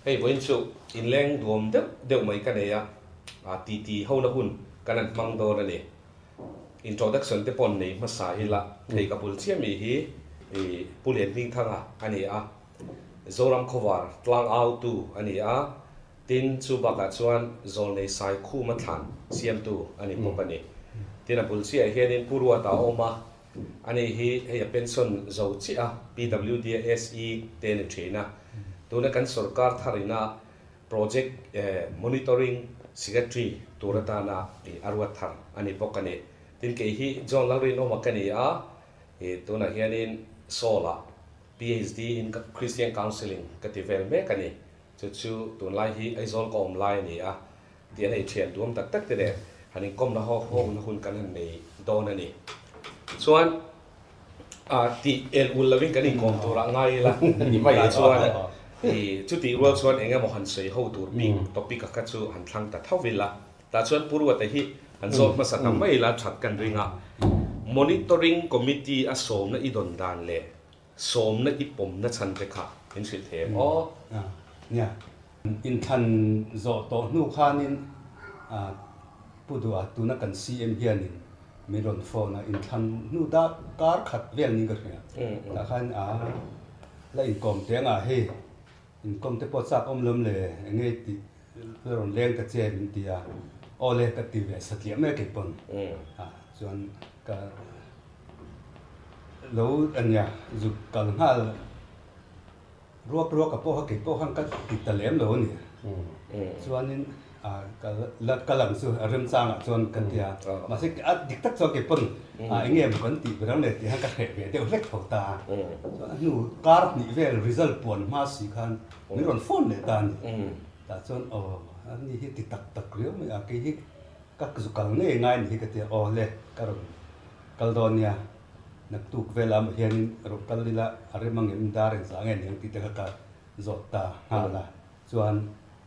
Hei vawiin chu inleng duam deuh deuh mai ka nei a, titi hona hun kan han hmang dawn a ni. Introduction te pawh nei hmasa ila, hei ka bul chiah mi hi Pu Lianhmingthanga a ni a, Zoram Khawvar tlang autu a ni a, tin chu bakah chuan Zawlnei Saikhuma thlan siamtu a ni bawk a ni. Tin a bul chiahah hianin Pu Ruata a awm a, Ani hi hei a pension zo chiah a, PWD a SE te ni thin a. Tuna kan sorkar tharina project monitoring secretary tur atana a ruat thar a ni bawk a ni. Tin kei hi John Lalrinawma ka ni a, tunah hianin Seoul-ah PhD in Christian Counselling ka ti vel mek a ni. Chu chu tunlai hi Aizawl ka awm lai a ni a, tih an ei thian duam tak tak te nen han inkawmna ho hawkna hun kan han nei dawn a ni. Chuan tih el ul lovin kan inkawm turah ngai ila tah chuan chutih rual chuan eng emaw han sawi ho tur bik topic a kha chu han thlang ta tho ila. Tah chuan Pu Ruata hi han zawt hmasa ta mai ila that kan ring a. Monitoring Committee a sawmna i dawn dan leh Sawmna i pawmna chhan te kha min hrilh thei em aw? Nia, inthlan zawh tawh hnu khanin Pu Duha tuna kan CM hianin min rawn phone a, inthlan hnu dar kar khat vel niin ka hria. Tah khan a la inkawm teh anga hei inkawm te pawh chak awm lawm le eng nge tih la rawn leng ta che min ti a, aw le ka ti ve satliah mai a keipawn. Chuan ka. Lo a nia, zuk kal nghal ruak ruak a pawh kha kei pawh khan ka ti ta lem lo a ni. Chuanin ka la kal ang chu a remchangah chuan ka ti a, mahse a dik tak chuan kei pawn eng nge maw kan tih ber ang le tih khan ka hreh ve deuh hlek tho ta a. Chuan a hnu kar hnih vel result puan hma si khan min rawn phone leh ta a ni. Tah chuan aw ani hi ti tak tak riau mai a, kei hi Ka zu kal ngei ngai ni hi ka ti a, aw le ka rawn kal dawn nia, naktuk vel ah hianin rawn kal ila a rem angem dar engzah nge niang tih te kha ka zawt ta nghal a, chuan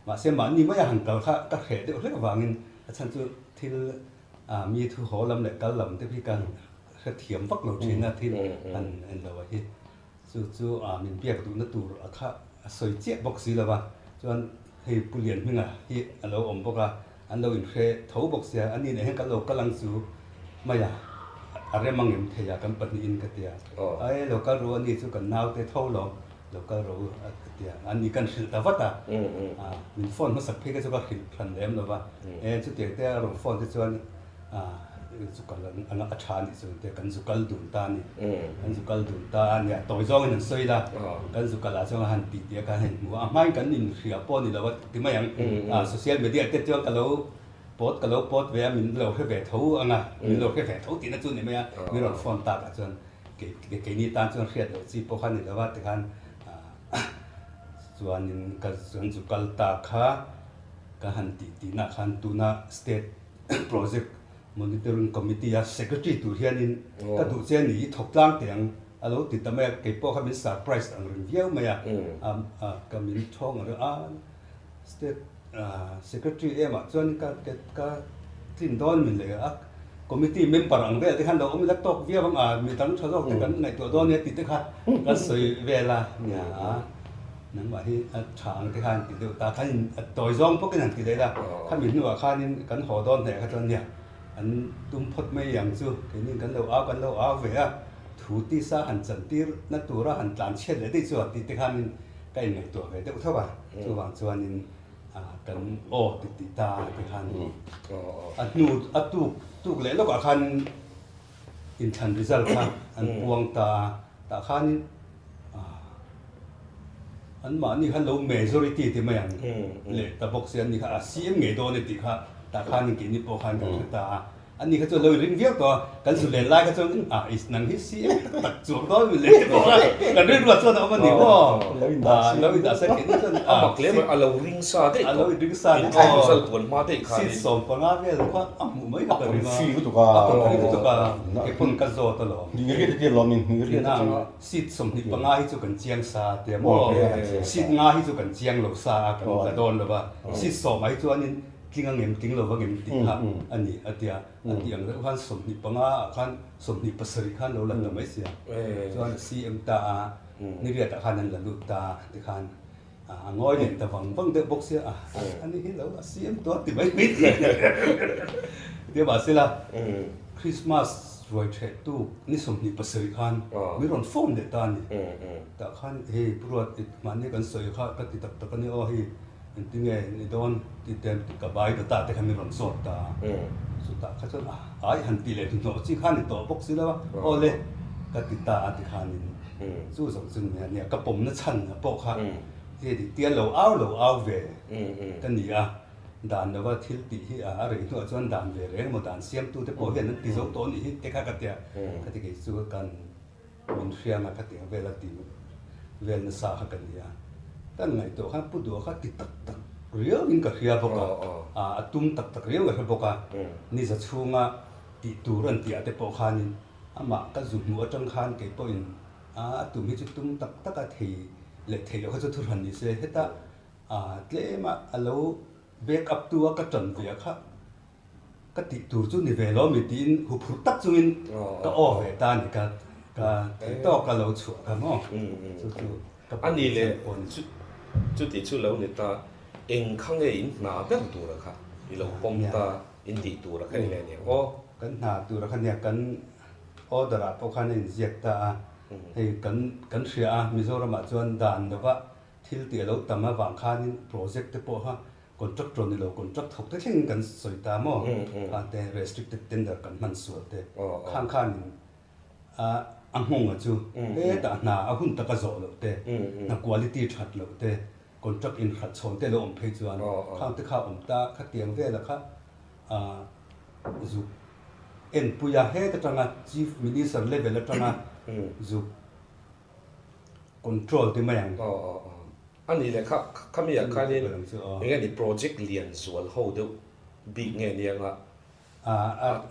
mahse mahni maia han kal kha ka hreh deuh hlek avangin a chhan chu thil ah mi thu haw lam leh kal lam te hi ka hrethiam vak lo thin a, thil han en lo a hi chu chu ah min biak duhna tur a kha a sawi chiah bawk si lo va, chuan hei Pu Lianhminga hi a lo awm bawk a, an lo inhre tho bawk sia, a ni nen hian kan lo kal ang chu mai a, a rem ang em thei a kan pahnihin ka ti a, ai lo kal ru a ni chu kan naute tho lo, lo kal rawh u a ti a, an ni kan hrilh ta vat a, min phone hmasak phei kha chu ka hrilh hran lem lo va, e chutiang te a rawn phone te chuan Zu kal ang a tha nih chuan te kan zu kal dun ta a ni. Kan zu kal dun ta a nia, tawi zawngin an sawi la, kan zu kal ah chuan a han tih tih a khan hei hmu a, a hmain kan inhria pawh a ni lo a ti mai ang. Social media te chuan ka lo post ka lo post ve a, min lo hre ve tho ang a, min lo hre ve tho tihna chu a ni mai a, min rawn phone tak ah chuan keini tan chuan hriat loh chi pawh kha a ni lo a tikhan chuanin ka kan zu kal ta kha ka han tih tihna khan tuna state Project Monitoring Committee a Secretary tur hianin ka duh che a ni, i thawk tlang teh ang a lo ti ta mai a, kei pawh kha min surprise ang reng viau mai a, ka min thawng ang reng a, State Secretary emah chuan ka ka tlin dawn min leh a, Committee member ang vel te khan lo awm ila tawk viau ang a, mi dang tha zawk te kan ngaihtuah dawn nia tih te kha kan sawi vel a nia. Nangmah hi a tha ang te khan ti deuh ta khan in a tawi zawng pawkin han ti leh ila, khami hnuah khanin kan haw dawn hneh kha chuan nia an tum phawt mai ang chu, keinin kan lo au kan lo au ve a, thu tisa han chan tir na tura han tlan chhiat leh daih chu a tih te khanin ka inngaihtuah ve deuh tho a, chuvang chuanin kan aw ti tih ta te khan a hnu a tuk tuk leh lawkah khanin inthlan result kha an puang ta a, tah khanin An mahni khan lo majority ti mai ang leh ta bawk si an ni kha a CM ngei dawn e tih kha tah khanin keini pawh khan kan hre ta a, an ni kha chuan lo inring viau tawh a, kan zu len lai kha chuan a nang hi CM tak tak chuang dawn mi leh te pawh kha kan rilruah chuan a awm a ni maw? Lo indah sa keini chuan a mak lem a lo ring sa daih tawh, a lo inring sa daih tawh, result puan hma daih khanin seat 15 vel kha a hmuh mai kha ka ring a, a confi lutuk a, keipawn ka zawt alawm. Seat 25 hi chu kan chiang sa a tia maw? Seat nga hi chu kan chiang lo sa a, kan la dawn lo va. Seat sawmah hi chuanin tling ang em, tling lo vang em tih kha a ni a tia. A tih ang deuh khan 25 ah khan 27 khan lo la ta mai sia. Chuan a CM ta a, niriatah khan an la lut ta tikhan. A ngawi leh ta vang vang deuh bawk sia, a ani hi lo a CM tuar ti mai mai tih tia mahsela Christmas ruai ṭheh tuk ni 27 khan min rawn phone leh ta a ni. Tah khan hei Pu Ruat i mahni kan sawi kha ka ti tak tak a ni aw hei engtinge ni dawn ti te ka bai data te kha min rawn zawt ta a. Chutah kha chuan a ai han tih leh hnuhnawh chi kha ni tawh bawk si lo a, aw le ka ti ta a ti khanin Chu zawng chu nia nia ka pawmna chhan pawh kha hei dik tia lo au lo au ve ka ni a, dan lova thil tih hi a rei hnuah chuan dan ve reng emaw dan siamtu te pawh hian an ti zo tawh anih hi te kha ka tia ka ti kei chu kan min hriang a ka ti ang vel a ti vel nasa kha ka ni a, kan ngaihtuah khan pu duh kha ti tak tak riau in ka hria bawk a, a tum tak tak riau ka hre bawk a, niza chhunga tih tur an tih ah te pawh khanin Amah ka zu hmuh atang khan kei pawhin a tum hi chu tum tak tak a thei leh theih loh kha chu thuhran ni se, heta tlema a lo back up tu a ka tan ve a kha ka tih tur chu ni ve lo mi tiin huphurh tak chungin ka aw ve ta a ni ka ka theih tawk a lo chhuah kha maw chu chu ka A ni leh chuti chu lo ni ta eng kha nge in hna ber tur a kha i lo pawm ta. In tih tur a kha eng nge nia aw. Kan hna tur a kha nia kan order ah pawh khan a inziak ta a, hei kan kan hria a Mizoram ah chuan dan lova thil tih a lo tam avang khanin project te pawh kha contractor ni lo contract thawk te thlengin kan sawi ta maw khan te restricted tender kan hman sual te khang khanin a a nghawng chu hetah hna a hun taka zawh loh te hna quality that loh te Contract in hrat chhawn te lo awm phei chuan khang te kha awm ta khatiang vela kha zuk enpui a het atanga Chief Minister level atanga zuk control ti mai ang. A nih leh kha khami ah khanin eng nge ni project lian zual ho deuh bik nge nia nga?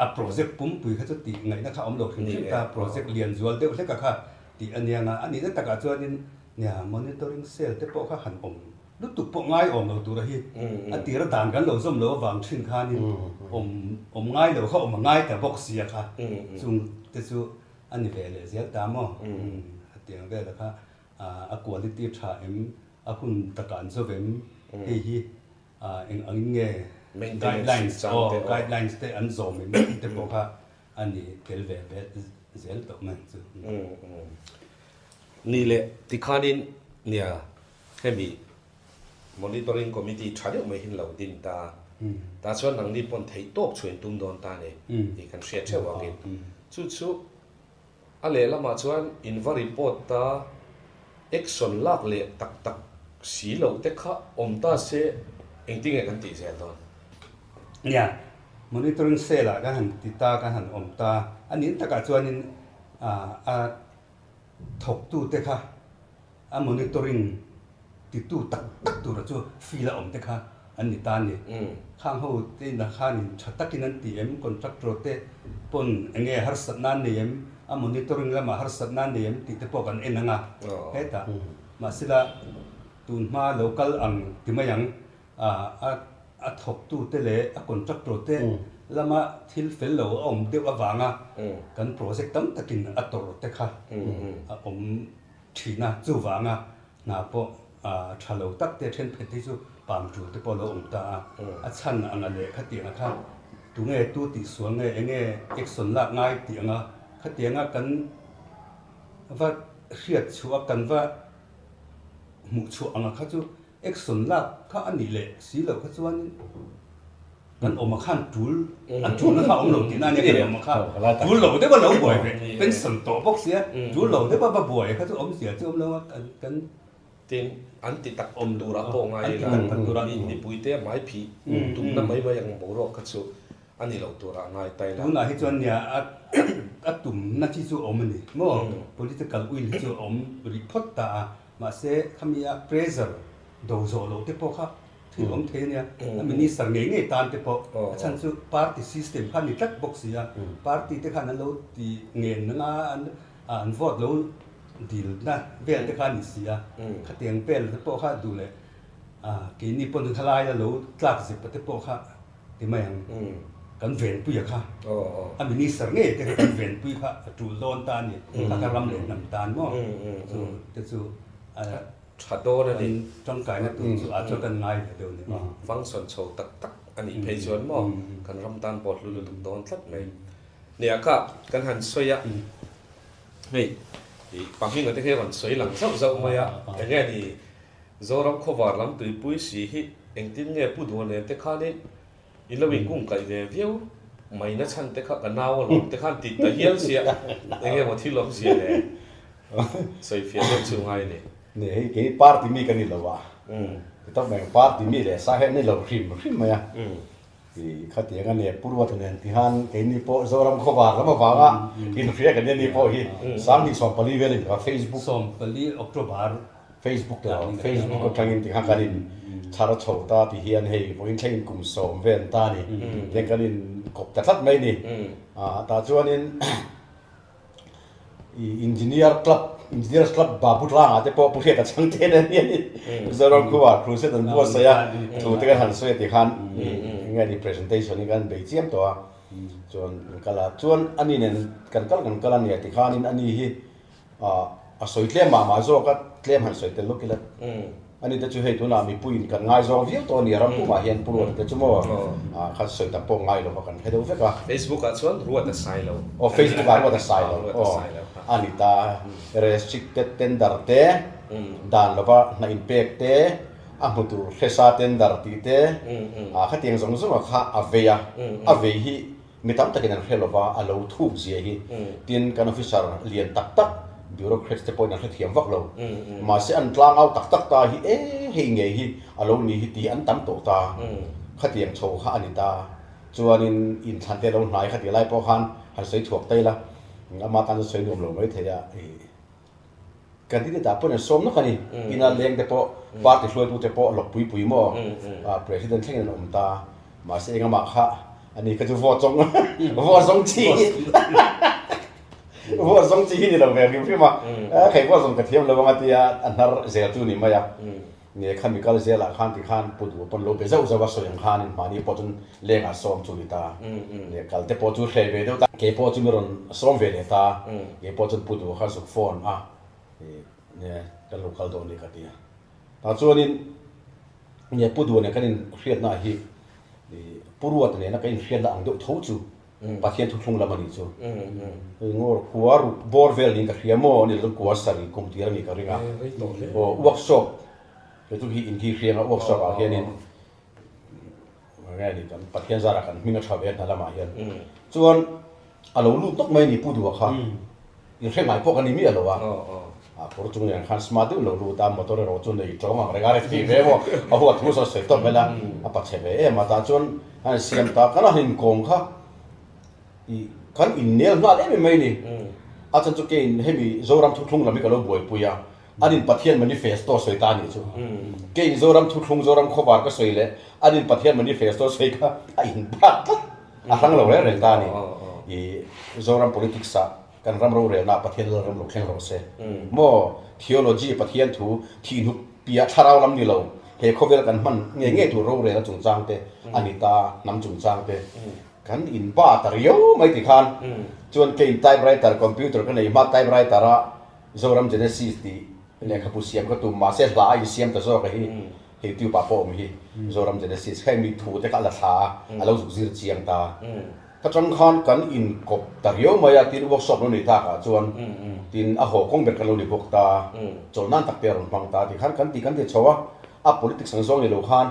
A project pumpui kha chu tih ngaihna kha awm lo hrim hrim ta, project lian zual deuh hlek a kha tih a nia nga. A nihna takah chuanin nia monitoring cell te pawh kha han awm lutuk pawh ngai awm lo tura hi a tira dan kan lo zawm lo avang thin khanin awm awm ngai lo kha awm a ngai ta bawk sia kha chung te chu a ni ve leh zel ta maw a tiang vela kha a quality tha em a hun takah an zawm em hei hi Eng angin nge guidelines aw guidelines te an zawm em tih te pawh kha a ni tel ve ve zel tawh mai chu. Ni leh tikhanin nia hemi monitoring committee tha deuh mai hin lo din ta tah chuan nangni pawn theih tawp chhuin tum dawn ta ni tih kan hriat theuh angin chu chu A lehlamah chuan in va report ta action lak leh tak tak si loh te kha awm ta se engtin nge kan tih zel dawn? Nia, monitoring cell ah kan han ti ta, kan han awm ta. A nin takah chuanin a thawktu te kha a monitoring titu tak tak tura chu field a awm te kha an ni ta a ni. Khang ho te inah khanin tha takin an ti em, contractor te pawn eng nge harsatna an nei em, a monitoring lamah harsatna an nei em tih te pawh kan en ang a. Hetah mahsela tun hma lo kal ang ti mai ang a a thawktu te leh a contractor te lama thil fel lo a awm deuh avanga kan project tam takin a tawrh te kha a awm thin a, chuvanga hna pawh tha lo tak te thenkhat hi chu pam tul te pawh a lo awm ta a, a chhan anga leh khatianga kha tunge tu tih sual nge enge action lak ngai tih anga khatianga kan va hriat chhuah a kan va hmuh chhuah anga kha chu action lak kha a nih leh si loh kha chuanin kan awm a khan tul a tulna kha a awm lo tihna a nia kan awm a kha tul lo deuh a lo buai ve pension tawh bawk sia tul lo deuh a va buai kha chu awmzia chu awm lo a kan kan Tin an ti tak awm tur ah pawh ngai ila mipui te hmai phih tumna mai mai ang boruak kha chu a ni lo tur ah ngai ta ila. Tunah hi chuan nia a a tumna chi chu awm a ni maw political will hi chu a awm rih phawt ta a mahse khami a pressure do zawh loh te pawh kha Thil awm thei a nia, a minister ngei ngei tan te pawh a chhan chu party system kha a ni tlat bawk si a, party te khan an lo ti ngen nanga an vote lo dil na vel te kha a ni si a, khatiang vel te pawh kha duh leh keini pawn khalai la lo tlak zep te pawh kha ti mai ang, kan venpui a kha a minister ngei te kha kan venpui kha a tul dawn ta a ni, kha kha ram leh hnam tan maw chu te chu a. Tha dawn a ni. Tangkaina tur chu ah chuan kan ngai ve deuh a ni. Function chho tak tak a nih phei chuan maw kan ram tan pawh hlu lutuk dawn tlat mai. Nia kha kan han sawi a, hei pahminga te khi a rawn sawi lang zauh zauh mai a, enge ni Zoram khawvar lam tuipui si hi engtin nge Pu Duha nen te khanin In lo inkung kaih ve viau mai na chhan te kha ka nau alawm te khan tit ta hial sia eng emaw thil awmzia le sawi fiah deuh chu ngai ni. Ni hei kei party mi ka ni lo a, ti tawp mai ang party mi leh sa hian ni lo hrim hrim mai a, i khatiang a nia Pu Ruata nen ti khan keini pawh Zoram khawvar lam avanga inhria kan nia ni pawh hi 2014 velin ka Facebook 14 October Facebook te lo, Facebook atangin ti khan kan in chhar chho ta ti hian hei vawiin thlengin kum sawm vel ta a ni tiang kan in kawp ta tlat mai a ni. Tah chuanin i Engineer Club, Engineers Club Babu tlangah te pawh Pu Hriata chhang te nen hian Mizoram khuaa crusade an buatsaih a, thu te kan han sawi a ti khan eng nge ni presentation hi kan bei chiam tawh a, chuan kan kal a, chuan ani nen kan kal kan kal a nia ti khanin ani hi A sawi tlem mah mah zawk a, tlem han sawi tel lawk ila. Ani te chu hei tunah mipuiin kan ngaizawng viau tawh a ni, ram pumah hian Pu Ruata te chu maw kha sawi tam pawh ngai lova kan hre deuh vek a. Facebook ah chuan Ruata sai lo. Aw Facebook ah Ruata sai lo aw a ni ta. Restricted tender te, dan lova hna inpek te, a hmu tur hresa tender tih te, khatiang zawng zawng a kha a vei a, a vei hi Mi tam takin an hre lova, a lo thuk zia hi. Tin, kan officer lian tak tak, bureaucrats te pawhin an hrethiam vak lo. Mahse an tlangau tak tak ta hi e, hei ngei hi a lo ni hi tih an tam tawh ta. Khatiang chho kha a ni ta. Chuanin inthlan te lo hnai kha tih lai pawh khan han sawi chhuak ta ila, ama tan chuan sawi nuam lo mai thei a. Candidate ah pawhin an sawm nawk a ni. Ina leng te pawh, party hruaitu te pawh lawkpui pui maw president thlengin an awm ta. Mahse engamah kha ani kha chu vote zawng vote zawng chi hi vote zawng chi hi ni lo ve hrim hrim a. Khei vote zawng ka thiam lo anga tia a hnar zel chu ni mai a. Nge kha mi kal zelah khan ti khan pu duh pawn lo be zauh zauh a sawi ang khanin mahni pawh chuan lengah sawm chu ni ta. Nge kal te pawh chu hreh ve deuh ta. Kei pawh chu mi rawn sawm ve leh ta. Kei pawh chuan pu duh kha zuk phone a nge kan lo kal dawn ni ka ti a. Tah chuanin nge pu duh nen kan inhriatna hi pu ruat nena kan inhriatna ang deuh tho chu Pathian thuthlung lam a nih chu. Ngawr kua ruk bawr vel niin ka hria maw ani lo chuan kua sarih kum tir a nih ka ring a. Aw workshop he chu hi inthi hriang a workshop ah hianin nge ni kan Pathian zarah kan hming a tha ve a hna lamah hian chuan a lo lut nawk mai a ni Pu Duha kha inhre ngai pawh ka ni miah lo a. A kawr chung nen khan smart deuh lo lut a motor erawh chu nei tawng ang reng a ref tih ve maw a huat thu sawi sawi tawp mai la a pachhe ve em a tah chuan a han siam ta kan a han inkawm kha ih kan innel nghal em em mai ni a chan chu keiin hemi Zoram thuthlung lam hi ka lo buaipui a an in Pathian manifesto sawi ta a nih chu keiin Zoram thuthlung Zoram khawvar ka sawi leh an in Pathian manifesto sawi kha a inbak tlat a hrang lo reng reng ta a ni ih Zoram politics ah Kan ram rorelna Pathian lal ram lo thleng rawh se. Maw theology Pathian thu thih hnuk piah thlarau lam ni lo, he khawvel kan hman ngei ngei tur rorelna chungchang te a ni ta, hnam chungchang te kan in ba ta riau mai ti khan chuan kei typewriter computer ka nei hma typewriter a Zoram Genesis tih lehkhabu siam ka tum mahse hla a insiam ta zawk a hi hei tube ah pawh awm hi Zoram Genesis kha mi thu te kha a la thla a a lo zuk zir chiang ta. Ka tang khan kan inkawp ta riau mai a, tin workshop lo nei takah chuan tin a haw kawng ber kan lo ni bawk ta, chawlh nan tak te a rawn hmang ta tih khan kan ti kan ti chho a, a politics ang zawng ni lo khan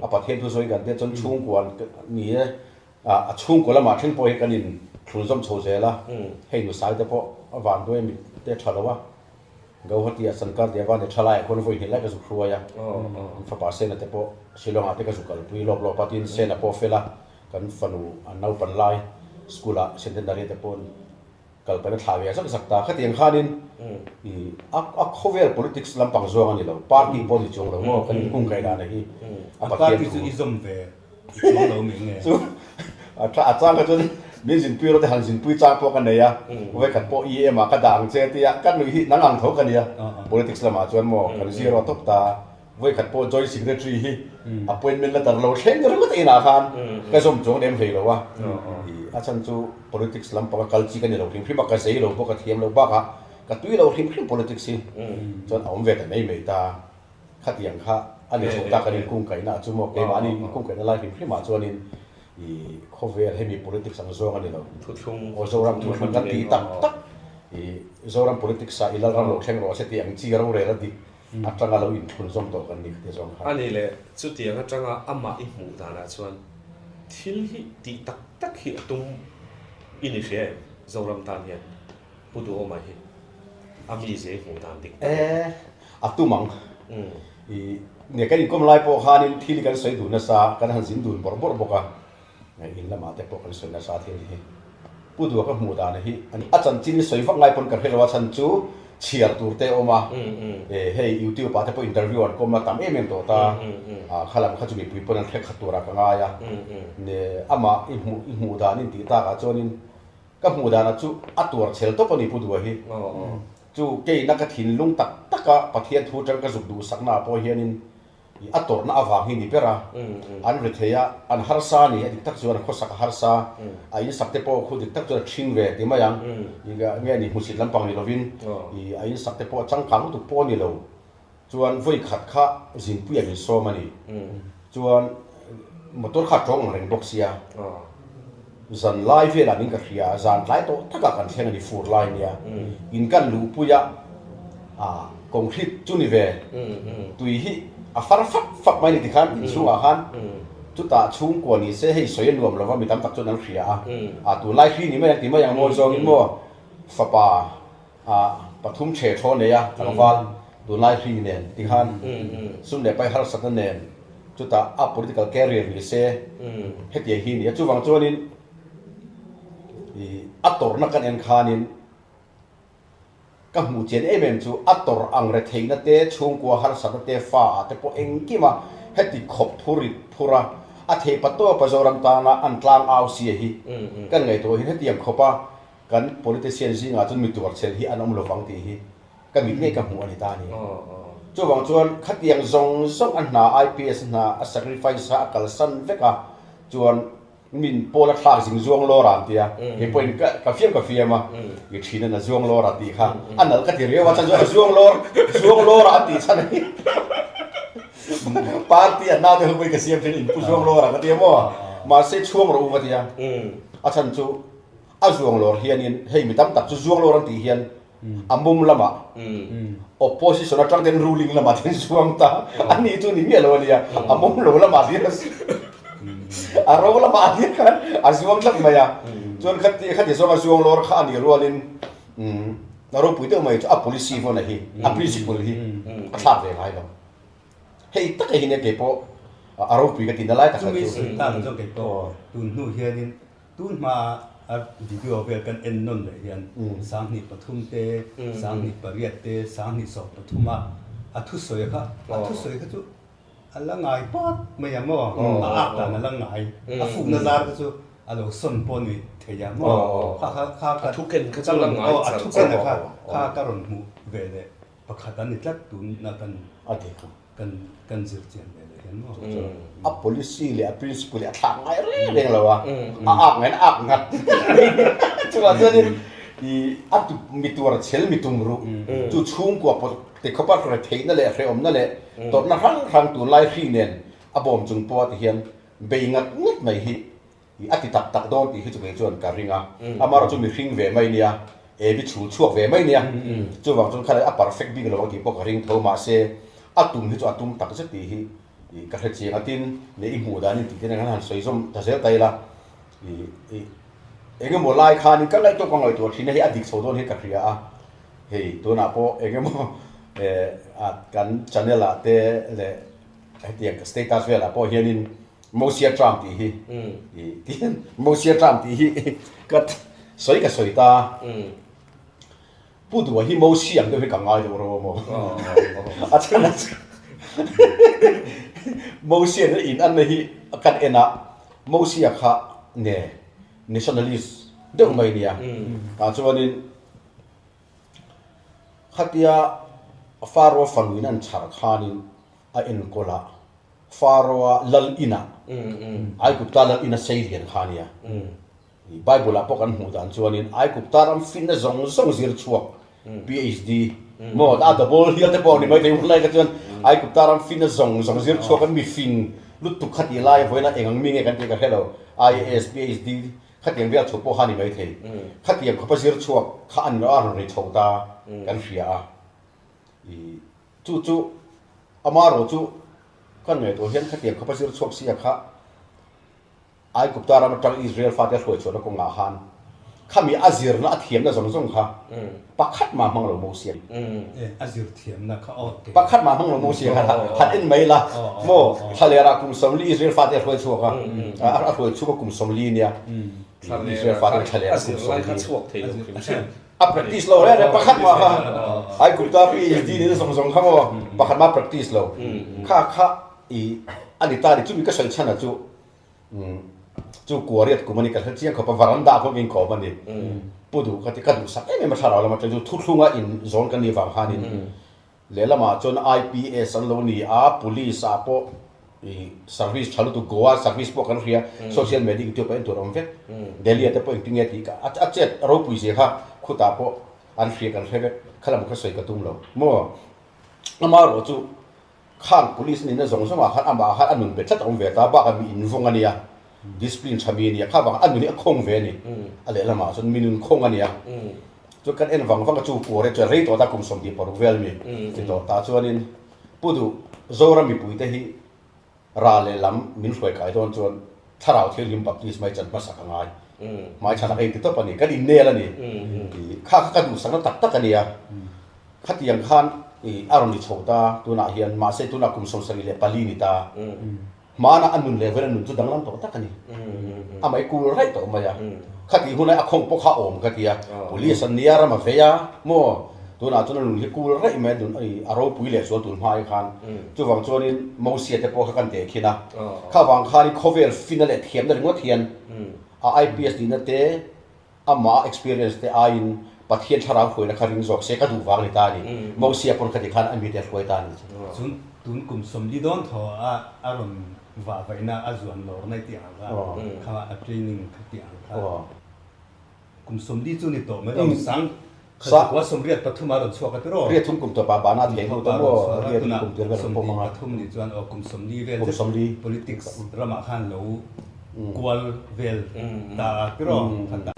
a Pathian thu zawngin kan tia chuan chhungkua ni e, a chhungkua lamah thleng pawh hi kan in thlun zawm chho zel a, hei nusai te pawh a vanduai mit te tha lo a, Gauhati ah Sankar Deva ni tha laiah khuan vawi hnih lai ka zuk hruai a, an fapa Sena te pawh Shillong ah te ka zuk kalpui lawp lawp a, tin Sena pawh fel a. Kan fanu an naupan lai school ah centenary te pawn kal pahin a thlah ve zak zak ta. Khatiang khanin i a a khawvel politics lampang zawng a ni lo, party pawh a ni chuang lo maw, kan inkung kai dan a hi a A Pathian party thu. chu i zawm ve chuang lo mi nge? Chu a tha a chang kha chuan min zinpui rawh te han zinpui chang pawh ka nei a, vawikhat pawh EM ah ka dah ang che tia ka nuih hi nang ang tho ka nia, politics lamah chuan maw kan zir aw tawp ta. Vawikhat pawh Joint Secretary hi appointment letter lo thleng ringawt a inah khan ka zawm chuang lem hlei lo a, a chhan chu politics lampanga kal chi ka ni lo hrim hrim a, ka zei lo pawh ka thiam lo bakah ka tui lo hrim hrim politics hi chuan a awm ve ta mai mai ta. Khatiang kha a ni chho ta kan inkungkaihna ah chu maw keimahni inkungkaihna lai hrim hrim ah chuanin i khawvel hemi politics ang zawng a ni lo. Thuthlung Aw Zoram thuthlung kan ti tak tak i Zoram politics ah i Lalram lo thleng rawh se tih ang chi rorel a dik atanga lo inthlun zawm tawh kan ni khati zawng kha. A ni le, chutiang atanga amah i hmuh danah chuan thil hi tih tak tak hi a tum i ni hria em Zoram tan hian Pu Duhawma hi a mi zei hmuh dan dik tak E, a tum ang. I ne kan inkawm lai pawh khanin thil hi kan sawi dun nasa, kan han zin dun bawrh bawrh bawk a, in lamah te pawh kan sawi nasa thil hi. Pu Duha ka hmuh dan hi a chanchin hi sawi vak ngai pawn ka hre lo a, chhan chu chhiar tur te a awm a, e hei youtube ah te pawh interview an kawm a tam em em tawh ta, a kha lam kha chu mipui pawn an hre khat turah ka ngai a, ne amah i hmuh i hmuh dan in tih takah chuanin Ka hmuh danah chu a tuar chhel tawp a ni Pu Dua hi. Chu keina ka thinlung tak taka Pathian thu atang ka zuk duhsakna ah pawh hianin i a tawrhna avang hi ni ber a. An ri thei a, an harsa a ni, a dik tak chuan a khawsak a harsa, a insak te pawh khu dik tak chuan a ṭhing ve ti mai ang. I nge ni hmusit lampang ni lovin i a insak te pawh a changkang lutuk pawh a ni lo. Chuan vawi khat kha zinpui an insawm a ni. Chuan motor kha a tawng ang reng bawk sia. Zan lai velah min ka hria a, zan tlai tawh takah kan thleng a ni, fur lai nia. In kan luhpui a, ah concrete chu ni ve. Tui hi a far fap fap mai ni tikhan inchhungah khan chutah chhungkua ni se hei sawi a nuam lova mi tam tak chuan an hria a. Ah tunlai hri ni mai ang ti mai ang mawi zawngin maw fapa Ah pathum ṭhe ṭhaw nei a tlangval tunlai hri nen ti khan sum leh pai harsatna nen chutah a political career ni se hetiang hi ni a. Chuvang chuanin ih a tawrhna kan en khanin ka hmuh chian em em chu a tawrh ang retheihna te chhungkua harsatna te fa ah te pawh engkim a heti khawp phur rit phur a a theih pa tawpa Zoram tana an tlang au sia hi kan ngaihtuah hin hetiang khawp a Kan politician zingah chuan mi tuarchhel hi an awm lovang tih hi ka mit ngei ka hmuh a ni ta a ni. Chuvang chuan khatiang zawng zawng a hna IPS hna a sacrifice a a kalsan vek a chuan min pawl a thlak zing zuang lawr a an ti a, kei pawhin ka ka fiam ka fiam a, i thin a na zuang lawr a tih kha a nalh ka ti riau a, chhan chu a zuang lawr zuang lawr a an tih chhan a ni. Party a hna te ho pawhin ka siam thin in pu zuang lawr a ka ti a maw, mahse chhuang rawh u ka ti a, a chhan chu A zuanglawr hianin hei mi tam tak chu zuanglawr an tih hian a mum lamah opposition atang ten ruling lamah ten zuang ta a ni chu ni miah lo a nia, a mum lo lamah hian a ro lamah hian khan a zuang tlat mai a, chuan khati khati zawnga zuanglawr kha a nih rualin a ropui deuh mai chu a policy vawn a hi a principle hi a thlak ve ngai lo. Hei taka hi nia keipawh a ropui ka tihna lai tak kha chu. Chumi sawi tak ang chuan keipawh tun hnu hianin Tun hma a video vel kan en nawn leh hian 2003 te, 2008 te, 2013 a a thusawi kha, a thusawi kha chu a la ngai pat mai a maw? A ak dan a la ngai, a fukna zar kha chu a lo sawn pawh ni thei a maw? Kha kha kha ka rawn a thuken a kha kha ka rawn hmuh ve leh pakhat a ni tlat tuna kan A ti kha. Kan kan zir chian ve leh hian maw? A policy leh a principle hi a thlak ngai reng reng lo a, a ak ngaiin a ak ngat. Chuvang chuanin i a tu mi tuar chhel mi tum ruh chu chhungkua pawh ti khawpa retheihna leh hrehawmna leh tawrhna hrang hrang tunlai hri nen a bawm chung pawha ti hian bei ngat ngat mai hi I a ti tak tak dawn tih hi chu kei chuan ka ring a, amaherawh chu mihring ve mai nia, ebi chhul chhuak ve mai nia, chuvang chuan khalai a perfect bik lo ang tih pawh ka ring tho, mahse a tum hi chu a tum tak zet tih hi ka hre chiang a, tin leh i hmuh danin tih te nen khan han sawi zawm ta zel ta ila, i i eng emaw lai khanin ka ngaihtuah ka ngaihtuah thin a, hei a dik chho dawn hi ka hria a, hei tunah pawh eng emaw kan channel ah te leh hetiang status velah pawh hianin Mosia Trump tih hi i tihian Mosia Trump tih hi ka sawi ka sawi ta. Pu Dua hi Mosia ang deuh hi ka ngai deuh ro maw? A chhan a chu Mosia na in anna hi kan en a Mosia kha ne nationalist deuh mai nia. Tah chuanin khatia Pharaoh fanuin an chhar khanin a enkawl a. Pharaoh-a lal inah, Aigupta lal ina sei lian kha a nia. Bible-ah pawh kan hmuh dan chuanin Aigupta ram finna zawng zawng zir chhuak, PhD, maw, a double hial te pawh ni maithei hun lai kha chuan Aigupta ram finna zawng zawng zir chhuak an mi fing lutuk kha tih lai vawiin a eng ang mi nge kan tih ka hre lo. IAS, PhD khatiang vel chho pawh kha a ni maithei. Khatiang khawpa zir chhuak kha an a rawn ri chho ta kan hria a. I chu chu amaherawh chu kan ngaihtuah hian khatiang khawpa zir chhuak sia kha Aigupta ram atang Israel fate a hruai chhuahna kawngah khan khami a zirna a thiamna zawng zawng kha pakhat mah hmang lo Mosia. A zir thiamna kha aw te. Pakhat mah hmang lo Mosia kha han en mai la maw Thlalera kum 40 Israel fate a hruai chhuak a, a hruai chhung a kum 40 nia Israel fate Thlalera kum 40. A practice lo reng reng pakhat mah kha Aigupta PhD nena zawng zawng kha maw pakhat mah practice lo kha kha i a ni ta ni chumi ka sawi chhan a chu Chu kuariat kum a ni, ka hre chiang khawp a, varanda pawh min kawm a ni. Pu duh ka ti, ka duhsak em em a thlarau lam atang chu thuthlunga in zawn ka nih vang khanin lehlamah chuan IPS an lo ni a, police ah pawh i service tha lutuk Goa service pawh kan hria, social media youtube ah en tur a awm vek, Delhi ah te pawh engtin nge tih ka a chet ropui zia kha khutah pawh an hria kan hre vek, khalam kha sawi ka tum lo maw? Amaherawh chu Khang police nihna zawng zawngah khan amah khan a nun bet tlat a awm ve ta bakah mi invawng a nia, discipline tha mi a nia, kha vangah a nun hi a khawng ve a ni. A lehlamah chuan mi nun khawng a nia. Chuan kan en vang vang a chu kuar hi chuan rei tawh ta kum 26 vel mi ti tawh ta chuanin Pu Duh Zoram mipuite hi ral lehlam min hruai kai dawn chuan thlarau thianghlim baptisma hi chan hmasak a ngai. Hmaichhan a ka inti tawp a ni, kan innel a ni. Kha kha ka duhsakna tak tak a nia. Khatiang khan i a rawn ni chho ta tunah hian, mahse tunah kum 74 ni ta. Hmana a nun leh vela nun chu danglam tawh tak a ni. Amah i kul raih tawh mai a. Khatih hunah a khawng pawh kha a awm ka ti a, police an nia ram a vei a maw? Tunah chuan a nun hi kul raih mai a nun a ropui leh zual tun hma hi khan. Chuvang chuanin Mosia te pawh kha kan teh khin a. Kha vang khanin khawvel fina leh thiamna ringawt hian a IPS nihna te, Amah experience te aiin Pathian thlarau hruaina kha ring zawk se ka duh vang ni ta a ni. Mosia pawn khati khan a mite a hruai ta a ni. Chun tun kum 40 dawn thaw a a rawn vah vaihna a zuan lawr nai tih ang kha kha a training kha tih ang kha kum 40 chu ni tawh mai lo sang kha zakua 83 a rawn chhuak a tiraw? Riat thum kum tawpah bana thei hnu ta maw riat kum tir vel an pawm ang a. 33 ni chuan aw kum 40 vel zet politics ramah khan lo kual vel ta a tiraw kha ta.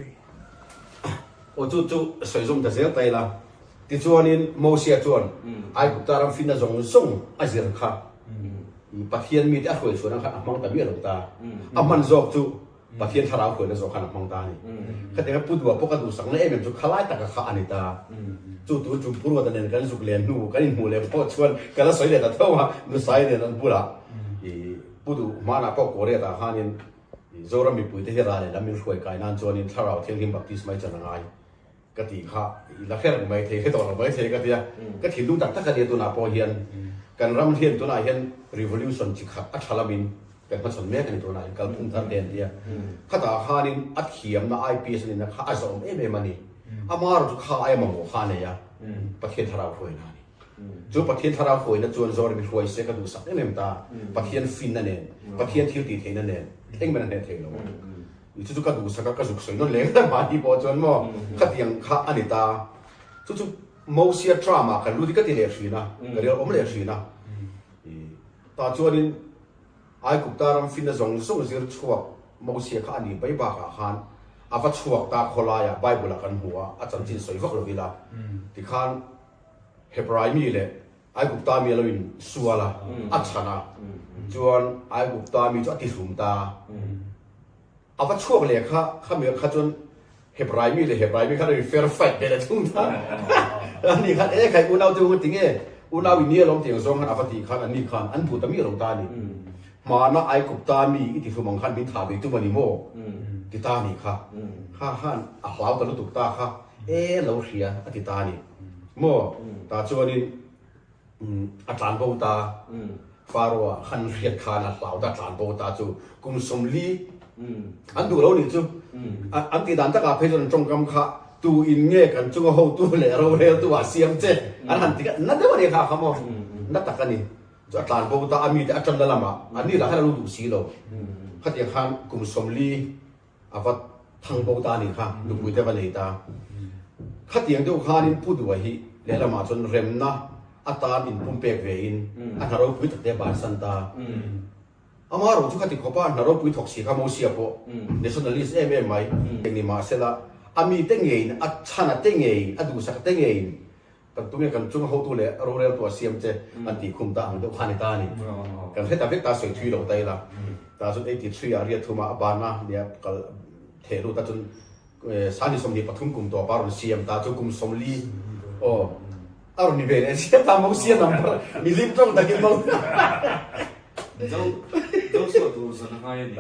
Aw chu chu sawi zawm ta zel ta ila. Tichuanin Mosia chuan Aigupta ram finna zawng zawng a zir kha Pathian mite a hruai chhuahna khan a hmang ta miah lo ta. A hman zawk chu Pathian thlarau hruaina zawk khan a hmang ta a ni. Khatianga Pu Dua pawh ka duhsakna em em chu khalai taka kha a ni ta. Chu tu chu Pu Ruata nen kan zuk len hnu kan inhmuh leh pawh chuan ka la sawi leh ta tho a, Nusai nen an bulah i Pu Duh hmanah pawh Korea tah khanin Zoram mipuite hi ral leh lam min hruai kai nan chuanin thlarau thianghlim baptisma i chan a ngai ka tih kha i la hre reng mai thei, hre tawh lo mai thei ka ti a. Ka thinlung tak tak a nia tunah pawh hian kan ram hian tunah hian revolution chi khat a tha lamin kan hmachhawn mek a ni tunah hian kalphung thar te an ti a. Khatah khanin a thiamna IPS a nihna kha a zawm em em a ni. Amaherawhchu chu kha aia mamawh kha a nei a, Pathian thlarau hruaina a ni. Chu Pathian thlarau hruaina chuan Zoram hi hruai se ka duhsak em em ta. Pathian finna nen, Pathian thil tih theihna nen engmah a hneh thei lo ang. Chu chu ka duhsak a, ka zuk sawi nawn leh ngei mahni pawh chuan maw khatiang kha a ni ta. Chu chu Mosia tram ah kan lut hi ka ti leh hrin a, ka rel awm leh hrin a. Tah chuanin Aigupta ram finna zawng zawng zir chhuak Mosia kha a nih mai bakah khan a va chhuak ta khawlaiah Bible ah kan hmu a, a chanchin sawi vak lo ila tikhan Hebrai mi leh Aigupta mi a lo in sual a, a chhan a, chuan Aigupta mi chu a tihlum ta. A va chhuak leh kha, khami kha chuan Hebrai mi leh Hebrai mi khan a in fair fight ve leh thung ta. Ani khan e khai unau te u ti nge, unau in ni alawm tiang zawng khan a va tih khan anni khan an duh ta mi lo ta a ni. Hmana Aigupta mi i tihlum ang khan min thah ve tum a ni maw? Ti ta a nih kha. Kha khan a hlau ta lutuk ta kha e lo hria a ti ta a ni. Maw? Tah chuanin a tlan bo ta. Pharaoh-a khan hriat khan a hlau ta, a tlan bo ta chu kum 40 an duh lo nih chu. An tih dan takah phei chuan an tawngkam kha tu in nge kan chunga hotu leh roreltu ah siam che an han ti kha na deuh a ni kha kha maw? Na tak a ni. Chu a tlan bo ta, a mite a tanna lamah an ni lah khan a lo duh si lo. Khatiang khan kum 40 A va thang bo ta a nih kha, nupui te va nei ta. Khatiang deuh khanin Pu Dua hi lehlamah chuan remna. A tan inpumpek ve in a hna ropui tak te a bansan ta. Ama ro chu khati khawpa a hna ropui thawk si kha Mosia pawh nationalist em em mai. Eng ni mahsela a mite ngeiin a chhana te ngeiin a duhsak te ngeiin kan tunge kan chunga hotu leh roreltu a siam che an tih khum ta ang deuh kha a ni ta a ni. Kan hre ta vek ta sawi thui lo ta ila. Tah chuan 83 ah riat thuma a bana nia kal theh lut a chuan Sani 23 kum tawp a rawn siam ta chu kum 40 aw a rawn ni ve leh sia ta Mosia number milim tawng takin Mo Zo zo suah tur zan a ngai a ni.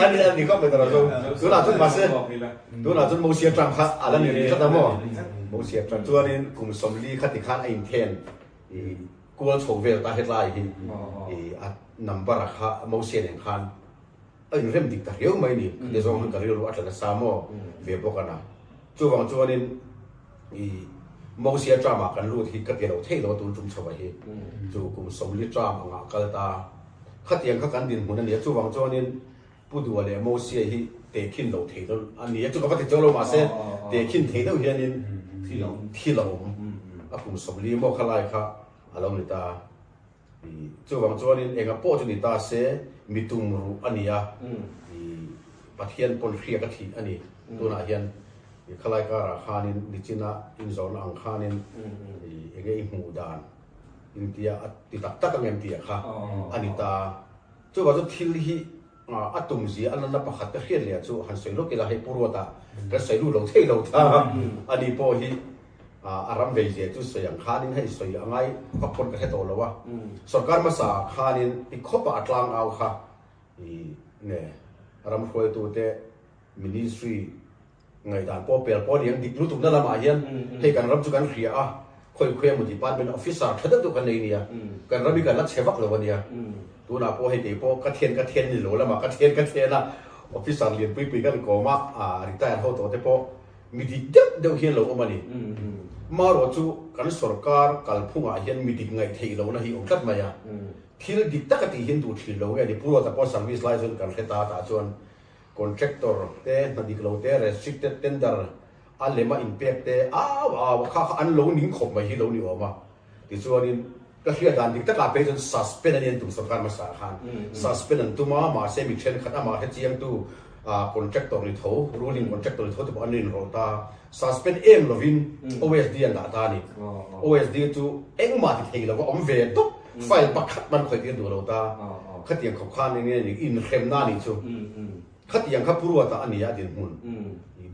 Ani ani khawp mai tawh zo tunah chuan mahse tunah chuan Mosia tang kha a la ni rih tlat a maw Mosia tang chuanin kum 40 kha tikhan a inthen i kual chho vel ta hetlai hi i a number a kha Mosia nen khan A inrem dik ta riau mai ni, khati zawng hian ka rilru a tla nasa maw ve bawk a na. Chuvang chuanin i Mosia term-ah kan lut hi ka ti lo thei lo a tun tum chho a hi chu kum 40 term angah kal ta. Khatiang kha kan dinhmun a ni a, chuvang chuanin Pu Dua leh Mosia hi tehkhin lo thei dawn a ni a, chu ka va ti chiang lo mahse tehkhin thei deuh hianin thil a awm a kum 40 maw kha lai kha a lo ni ta. Chuvang chuanin enga pawh chu ni ta se, mi tum ruh a ni a, Pathian pawn hriak a thih a ni. Tunah hian khalai karah khanin nichina inzawrna ang khanin enge i hmuh dan intia a ti tak tak ang em tih kha a ni ta. Chuvang chu thil hi a tum zia a lanna pakhat ka hriat leh chu han sawi lawk ila hei Pu Ruata kan sawi lut lo thei lo ta a ni pawh hi A ram vei zia chu sawi ang khanin hei sawi a ngai vak pawn ka hre tawh lo a. Sorkar hmasa ah khanin ti khawpa a tlang au kha i nge ram hruaitute ministry ngaihdan pawh pel pawh a ni ang dik lutukna lamah hian hei kan ram chu kan hria a, khawi khawi emaw department officer tha deuh deuh kan nei nia, kan ram hi kan la che vak lo a nia. Tunah pawh hei kei pawh ka thian ka thian ni lo lamah ka thian ka thian a, officer lianpui pui kan kawm a, retire ho tawh te pawh Mi dik deuh deuh hian lo awm a ni. Marawh chu kan sorkar kalphungah hian mi dik ngaih theih lohna hi awm tlat mai a. Thil dik taka tih hian duh thin lo nge ni? Pu Ruata pawh service lai chuan kan hre ta tah chuan contractor te, hna dik lo te, restricted tender a lema inpek te au au a kha kha an lo ning khawp mai hi lo ni awm a. Tichuanin ka hriat dan dik takah phei chuan suspend a ni an tum sorkar hmasa khan suspend an tum a, mahse mi thenkhat amah hrechiangtu contractor ni tho, ruling contractor ni tho te pawh an inrawlh ta, suspend em lovin OSD an dah ta a ni. OSD chu engmah ti thei lova awm ve tawp, file pakhat man khawih tir duh lo ta, khatiang khawp khan eng nge ni inhremna a nih chu. Khatiang kha Pu Ruata a ni a dinhmun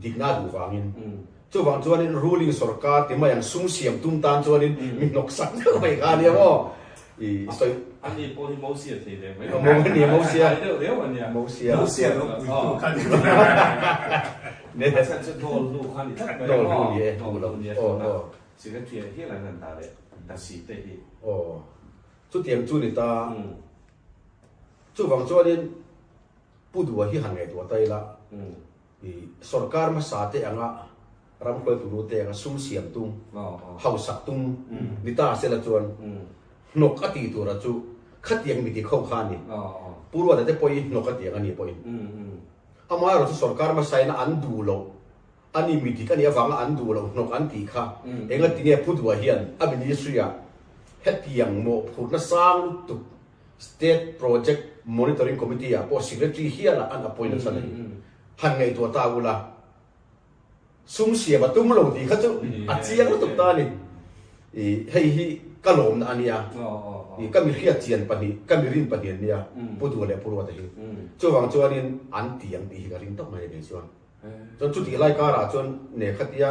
dikna duh vangin. Chuvang chuanin ruling sorkar ti mai ang sum siam tum tan chuanin mi hnawk sak deuh mai kha a nia maw? I sawi. Ani pawh hi Mosia thei ve mai. Mo a nia Mosia. Ai deuh deuh a nia. Mosia. Mosia lo pui tu kha ni. Ne. A chhan chu Dawl hnu kha ni tlat mai a maw? Dawl hnu ni e. Dawl hnu ni e. Aw aw. Secretary ah hial an han dah leh ta si te hi. Aw. Chutiang chu ni ta. Chuvang chuanin Pu Dua hi han ngaihtuah ta ila. I sorkar hmasa te anga ram hruaitu nu te anga sum siam tum, hausak tum ni ta sela chuan hnawk a tih tura chu khatiang mi ti kho kha a ni. Pu Ruata te pawhin hnawk a ti ang a ni pawhin. Amaherawh chu sorkar hmasaina an duh loh, a ni mi dik a nih avanga an duh loh hnawk an tih kha engatinge Pu Dua hian a ministry-ah hetiang mawhphurhna sang lutuk State Project Monitoring Committee ah pawh Secretary hial ah an appoint nasa nei. Han ngaihtuah ta ula, sum siam a tum lo tih kha chu a chiang lutuk ta a ni. I hei hi ka lawmna a nia, i ka mi hriat chian pahnih, ka mi rin pahnih an nia, Pu Dua leh Pu Ruata hi. Chuvang chuanin an ti ang tih hi ka ring tawp mai a ni chuan. Chuan chutih lai karah chuan ne khatia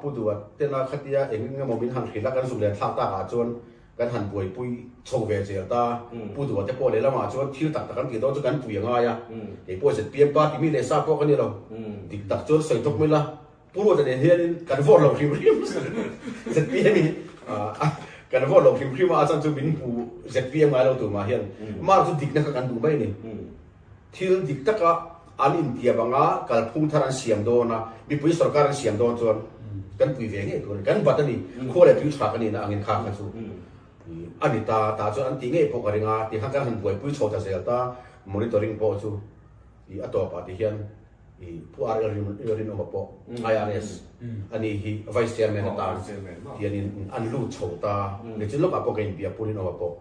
Pu Dua tena khatia eng eng emaw min han hrilh a kan zuk leh thlak takah chuan kan han buaipui chho ve zel ta. Pu Dua te pawh lehlamah chuan thil tak tak an tih dawn chu kan pui a ngai a. Kei pawh zpm party mi leh sa pawh ka ni lo. Dik tak chuan sawi tawp mai la, Pu Ruata nen hianin kan vote lo hrim hrim. Zpm in kan vote lo hrim hrim a, a chhan chu min hmu zpm ngai lo tur mah hian mar chu dikna kha kan duh mai a ni. Thil dik taka an intiam anga kalphung thar an siam dawn a, mipui sorkar an siam dawn chuan kan pui ve ngei tur a ni. Kan bat a ni, khua leh tui tha ka nihna angin kha kha chu a ni ta. Tah chuan an ti ngei pawh ka ring a, tikhan kan han buaipui chho ta zel ta, monitoring pawh chu a tawpah ti hian. I Pu RL Rinawma pawh IRS a ni hi Vice Chairman atan hianin an lut chho ta. Nichin lawkah pawh ka inbia Pu Rinawma pawh.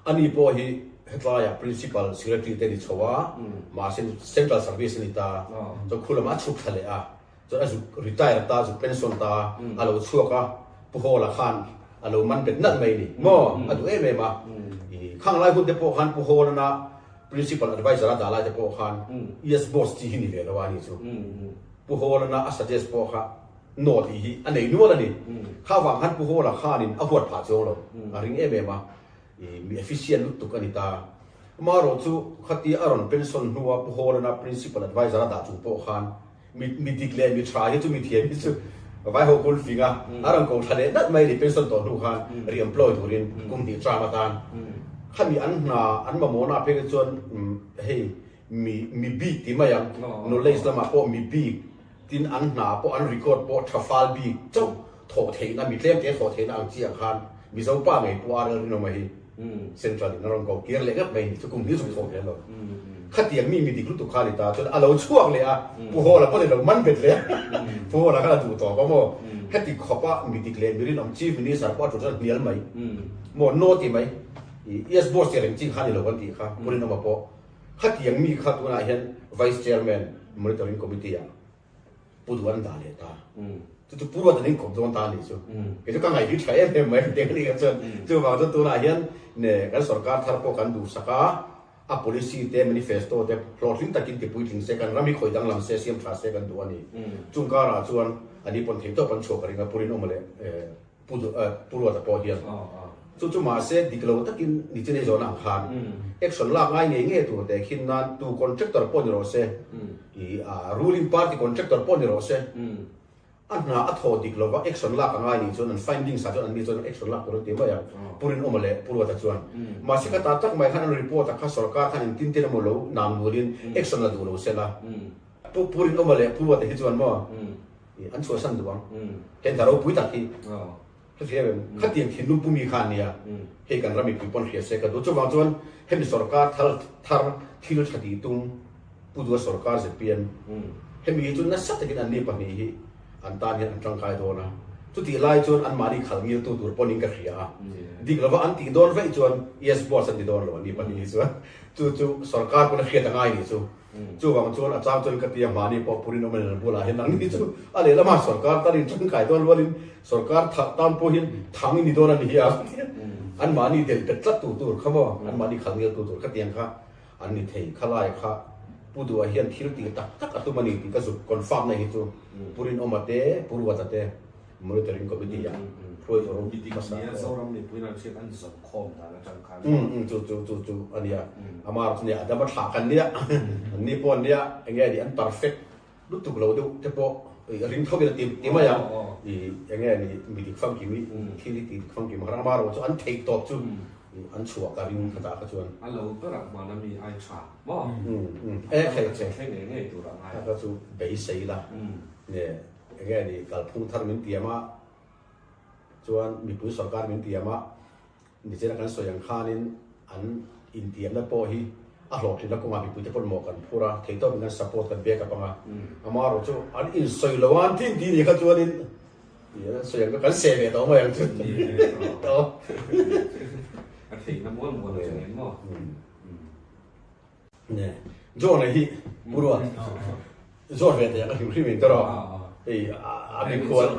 Ani pawh hi hetlaiah Principal Secretary te a ni chho a, mahse Central Service a ni ta. Chuan khu lamah a chhuk thla leh a, chuan a zuk retire ta, zuk pension ta, a lo chhuak a, Pu Hawla khan a lo man bet nalh mai a ni maw? A duh em em a. I khang lai hun te pawh khan Pu Hawlana Principal Adviser a dah lai te pawh khan Yes Boss chi hi ni ve lo a ni chu. Pu Hawlana a suggest pawh kha No tih hi a nei nual a ni. Kha vang khan Pu Hawla khanin a huat phah chuang lo, a ring em em a. I mi efficient lutuk a ni ta. Amaherawh chu khatia a rawn pension hnua Pu Hawlana Principal Adviser a dah chung pawh khan Mi mi dik leh mi tha hi chu mi thiam hi chu vai ho kul fing a, a rawn ko tha leh nalh mai ni pension tawh hnu khan re-employ turin kum hnih term atan khami an hna an mamawhna ah phei kha chuan hei mi mi bik ti mai ang knowledge lamah pawh mi bik tin an hna pawh an record pawh tha fal bik chauh thawh theihna mi tlem te thawh theihna ang chi ang khan Mizo pa ngei Pu RL Rinawma hi Central in a rawn ko kir leh ngap mai ni chu kum hnih zuk thawk leh lo. Khatiang mi mi dik lutuk kha a ni ta chuan a lo chhuak leh a, Pu Hawla pawh ni lo man bet leh a, Pu Hawla khan a duh tawp a maw? Heti khawpa mi dik leh mi rinawm Chief Minister pawh a tul chuan a hnial mai maw? No ti mai. Yes boss ti reng chi kha a ni lo kan tih kha Pu Rinawma pawh. Khatiang mi kha tunah hian Vice Chairman Monitoring Committee ah Pu duh an dah leh ta. Chu chu Pu Ruat an inkawp dawn ta a nih chu. Kei chu ka ngaih hi tha em em mai tih a nih kha chuan. Chuvang chuan tunah hian ne kan sorkar thar pawh kan duhsak a, a policy te manifesto te hlawhtling takin ti puitling se, kan ram hi khawi danglam se, siam tha se kan duh a ni. Chung karah chuan a ni pawn thei tawp an chhuak a ring a, Pu Rinawma leh Pu Pu Ruata pawh hian chu chu mahse dik lo takin nichin ei zawhna ang khan action lak ngai ngei ngei tur teh khin nan tu contractor pawh ni rawh se i a ruling party contractor pawh ni rawh se a hna a thaw dik lova action lak a ngai nih chuan an findings ah chuan an ni chuan action lak tur an ti mai ang Pu Rinawma leh Pu Ruata chuan mahse kha ta tak mai khan an report ah kha sorkar khan engtin tin emaw lo nam nulin action la duh lo sela Pu Pu Rinawma leh Pu Ruata hi chuan maw I an chhuahsan duh ang. He hna ropui tak hi hrethiam em? Khatiang thinlung pumi kha an nia. Hei kan ram mipui pawn hria se ka duh. Chuvang chuan hemi sorkar thal thar thil tha tih tum Pu Dua sorkar ZPM hemi hi chu nasa takin anni pahnih hi an tan hian an tangkai dawn a. Chutih lai chuan anmahni khal ngiltu tur pawnin ka hria a. Dik lova an tih dawn vaih chuan yes boss an ti dawn lo anni pahnih hi chuan. Chu chu sorkar pawn a hriat a ngai nih chu. Chuvang chuan a chang chuan ka ti a, mahni pawh Purin awm in an bulah hian nangni chu a lehlamah sorkar tan in tangkai dawn rualin sorkar thah tan pawh hian thang i ni dawn a ni hi a, an mahni del pet tlat tu tur kha maw, an mahni khal ngel tu tur kha tiang kha an ni thei. Khalai kha Pu Duha hian thil tih tak tak a tum a ni tih ka zuk confirm na hi chu Purin awma te, Pu Ruata te Monitoring Committee ah hruai tur awm hmasa nia Zoram mipui ran hriat an zawm khawm dan atang khan. Um chu chu chu chu a nia amar chu nia Adama thlah kan nia an ni pawh an nia enge ni an perfect lutuk lo deuh te pawh ring tho in a ti ti mai ang i enge ni mi dik famkim i thil hi ti dik famkim har amar erawh chu an theih tawp chu an chhuah ka ring kha tah kha chuan. A lo berah hmana mi ai tha maw? E thei che. Thleng ngei ngei tur a ngai. Ta kha chu beisei la nge. Enge ni kalphung thar min tiam a, chuan mipui sorkar min tiam a, nichina kan sawi ang khanin an intiamna pawh hi a hlawhtlinna kawngah mipuite pawn mawh kan phur a, theihtawpin kan support kan back up ang a, amaherawh chu an insawi lo a, an thin tih ni kha chuanin an sawi ang kha kan seh ve tawh mai ang chu. A theihna mual mual a chu nen maw? Ne John hi Puruat zawt ve teh ka hrim hrim in tawrh hei a mikhual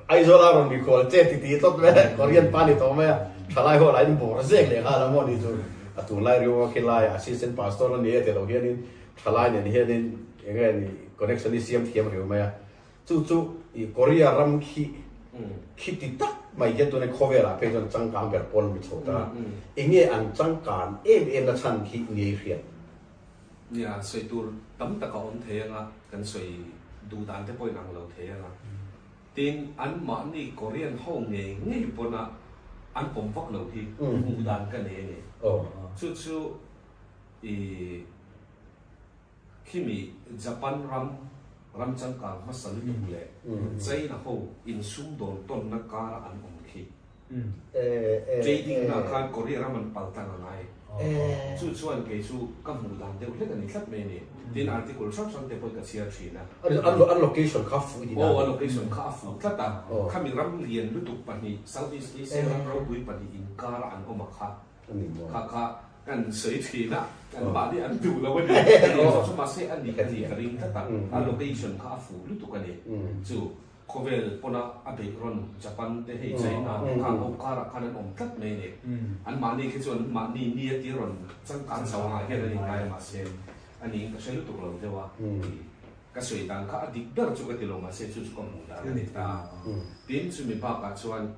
Aizawl a rawn mikhual che ti ti tawt mai Korean pa ni tawh mai a thalai ho lah in bawr zek leh nghal a maw ni chu a tunlai riau a khilai assistant pastor a ni e tilo hianin thalai nen hianin enge ni connection hi siam thiam riau mai a Chu chu i Korea ram khi khi ti tak mai hian tuna khawvelah phei chuan changkang ber pawl mi chho ta. Enge an changkan em em na chhan khi ngei hriat? Nia, sawi tur tam tak a awm thei anga, kan sawi duh dan te pawhin ang lo thei anga. Tin, anmahni Korean ho ngei ngei pawna an pawm vak lo hi hmuh dan ka nei a ni. Chu chu i. Khimi Japan ram ram changkang hmasa lutuk leh China ho insumdawn tawnna kara an awm khi. Trading na khan Korea ram an pal tlang a ngai. Chu chuan kei chu ka hmuh dan deuh hlek a ni tlat mai a ni. Tin article hrang hrang te pawhin ka chhiar thin a. An location kha a fuh i ti dan. Aw, a location kha a fuh tlat a. Khami ram lian lutuk pahnih, Southeast Asia ram ropui pahnih inkara an awm a kha. Kha kha kan sawi thin a, kan mahni an duh lo a ni. Chu mahse a ni a ni ka ring tlat a. A location kha a fuh lutuk a ni. Chu Khawvel pawna a beih rawn Japan te hei China te kha ho karah khan an awm tlat mai a ni. An mahni khi chuan an mahni nia tir rawn changkan chho angah hian an inngai a mahse a niin ka hre lutuk lo deuh a. Ka sawi dan kha a dik ber chu ka ti lo mahse chu chu ka hmuh dan a ni ta. Tin chumi bakah chuan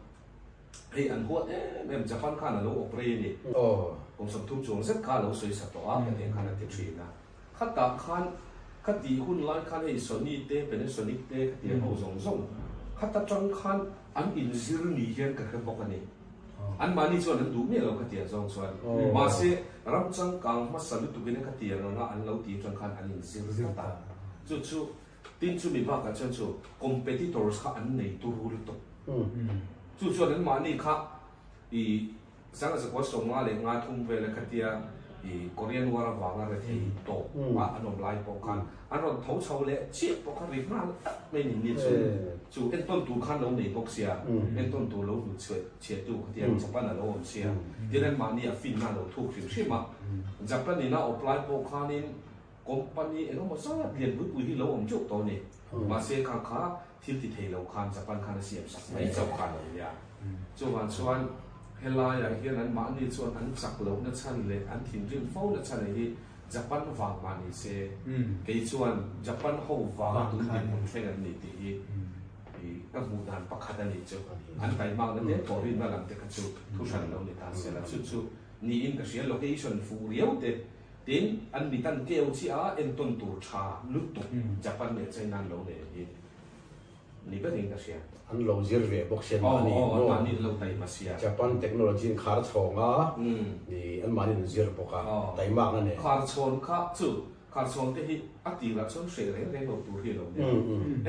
hei an huat em em Japan khan a lo awp rei a ni. Kum 30 chuang zet kha a lo sawi sa tawh a ka tih khan a ti thin a. Khatah khan ka tih hun lai khan hei Sony te Panasonic te ka ti ang ho zawng zawng khata tang khan an inzir ni hian ka hre bawk a ni. Anmahni chuan an duh miah lo ka ti ang zawng chuan. Mahse ram changkang hmasa lutukin ka ti ang anga an lo tih atang khan an inzir tlat a. Chu chu tin chumi bakah chuan chu competitors kha an nei turu lutuk. Chu chuan anmahni kha i 1953 vela khatia i Korean War avanga rethei tawp a an awm lai pawh khan an rawn tho chho leh chiah pawh kha ri nghal tak mai ni ni chu chu entawn tur khan lo nei bawk sia, entawn tur lo hmu chhiatu khatia Japan a lo awm sia, tin an mahni a finna a lo thuk hrim hrim a, Japan in a awp lai pawh khanin company eng emaw zat lian pui pui hi lo awm teuh tawh a ni, mahse kha kha thil ti thei lo khan Japan khan a siam sak mai chauh khan a ni a. Chuvang chuan helaiah hian an mahni chuan an chak lohna chhan leh an thinrim fo na chhan hi Japan vang mah ni se, kei chuan Japan ho vanga tun dinhmun thleng an ni tih hi ka hmuh dan pakhat a nih chu. An taimakna te pawh rinna lam te kha chu thu hran lo ni ta se la, chu chu niin ka hria. Location fuh riau te tin an mit an keu chiah a, entawn tur tha lutuk Japan leh China an lo nei hi. Ni berin ka hria. An lo zir ve bawk sia mahni maw? Aw, mahni an lo taima sia. Japan technology in khar chhawng a, ni an mahni an zir bawk a, taimak a nei. Khar chhawn kha chu, khar chhawn te hi a tirah chuan hreh reng reng lo tur hi a lo nia.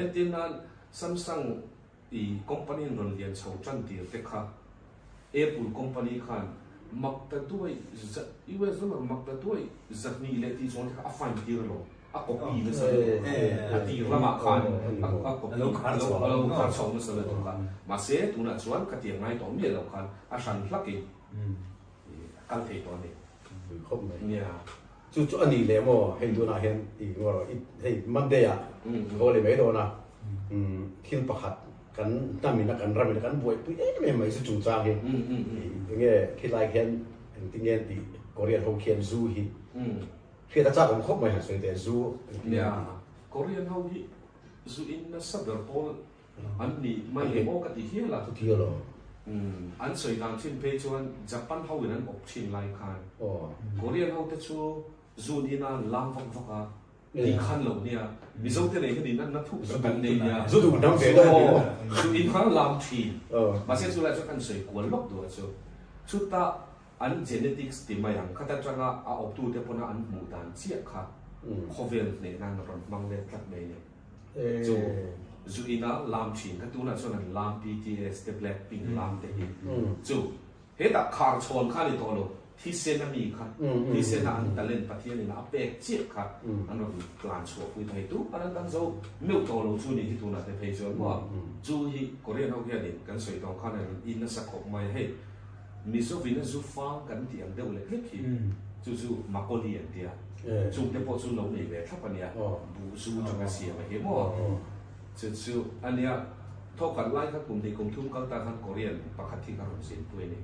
Entir nan Samsung i company in rawn lian chho tan tir te kha Apple company khan mak ta duai US dollar mak ta duai 200 leh tih chuang te kha a fine tir alawm. A copy nasa lutuk a, a tir lamah khan a copy a lo khar chho nasa lutuk a, mahse tunah chuan ka tiang ngai tawh miah lo khan a hran hlakin a kal thei tawh a ni. Pui khawp mai. Nia. Chu chu a ni leh maw hei tunah hian i ngaw rawh i hei Monday ah tho leh mai dawn a, thil pakhat kan hnamin a kan ramin a kan buaipui em em mai chu chungchang hi enge khilai khian engtinge an tih Korean ho khian zu hi Hriat a chak awm khawp mai han sawi teh zu engtin nge an tih. Korean ho hi zu in nasa ber pawl an ni mai em aw ka ti hial a. Chu ti alo. An sawi dan thin phei chuan Japan ho in an awp thin lai khan Korean ho te chu zun in a lam vak vak a tih khan lo nia. Mizo te nei hian in an na thuk tak an nei nia. Zu duh hnam ve deuh a ni maw. Zu in khan lam thin. Mahse chu lai chuan kan sawi kual lawk duh a chu. Chutah An genetics ti mai ang khat atanga a awptute pawna an hmuh dan chiah kha khawvel hneh nan a rawn hmang let tlat mai a ni. Chu zu ina lam thin kha tunah chuan an lam BTS te Blackpink lam te hi chu hetah khar chhawn kha a ni tawh lo, thisen a mi kha thisen a an talent Pathian in a pek chiah kha an rawn tlan chhuah pui ta hei tu an an dang zo meuh tawh lo chu ni hi tunah te phei chuan maw chu hi Korean ho hianin kan sawi tawng khan an in nasa khawp mai a hei. Mizovin a zu fang kan tih ang deuh lek lek hi chu chu Makawli an tia, chungte pawh chu lo nei ve thlap a nia, buh zu tanga siam a hi maw? Chu chu a nia, thawkhat lai kha kum hnih kum thum kal ta khan Korean pakhat hi ka rawn zinpui a ni.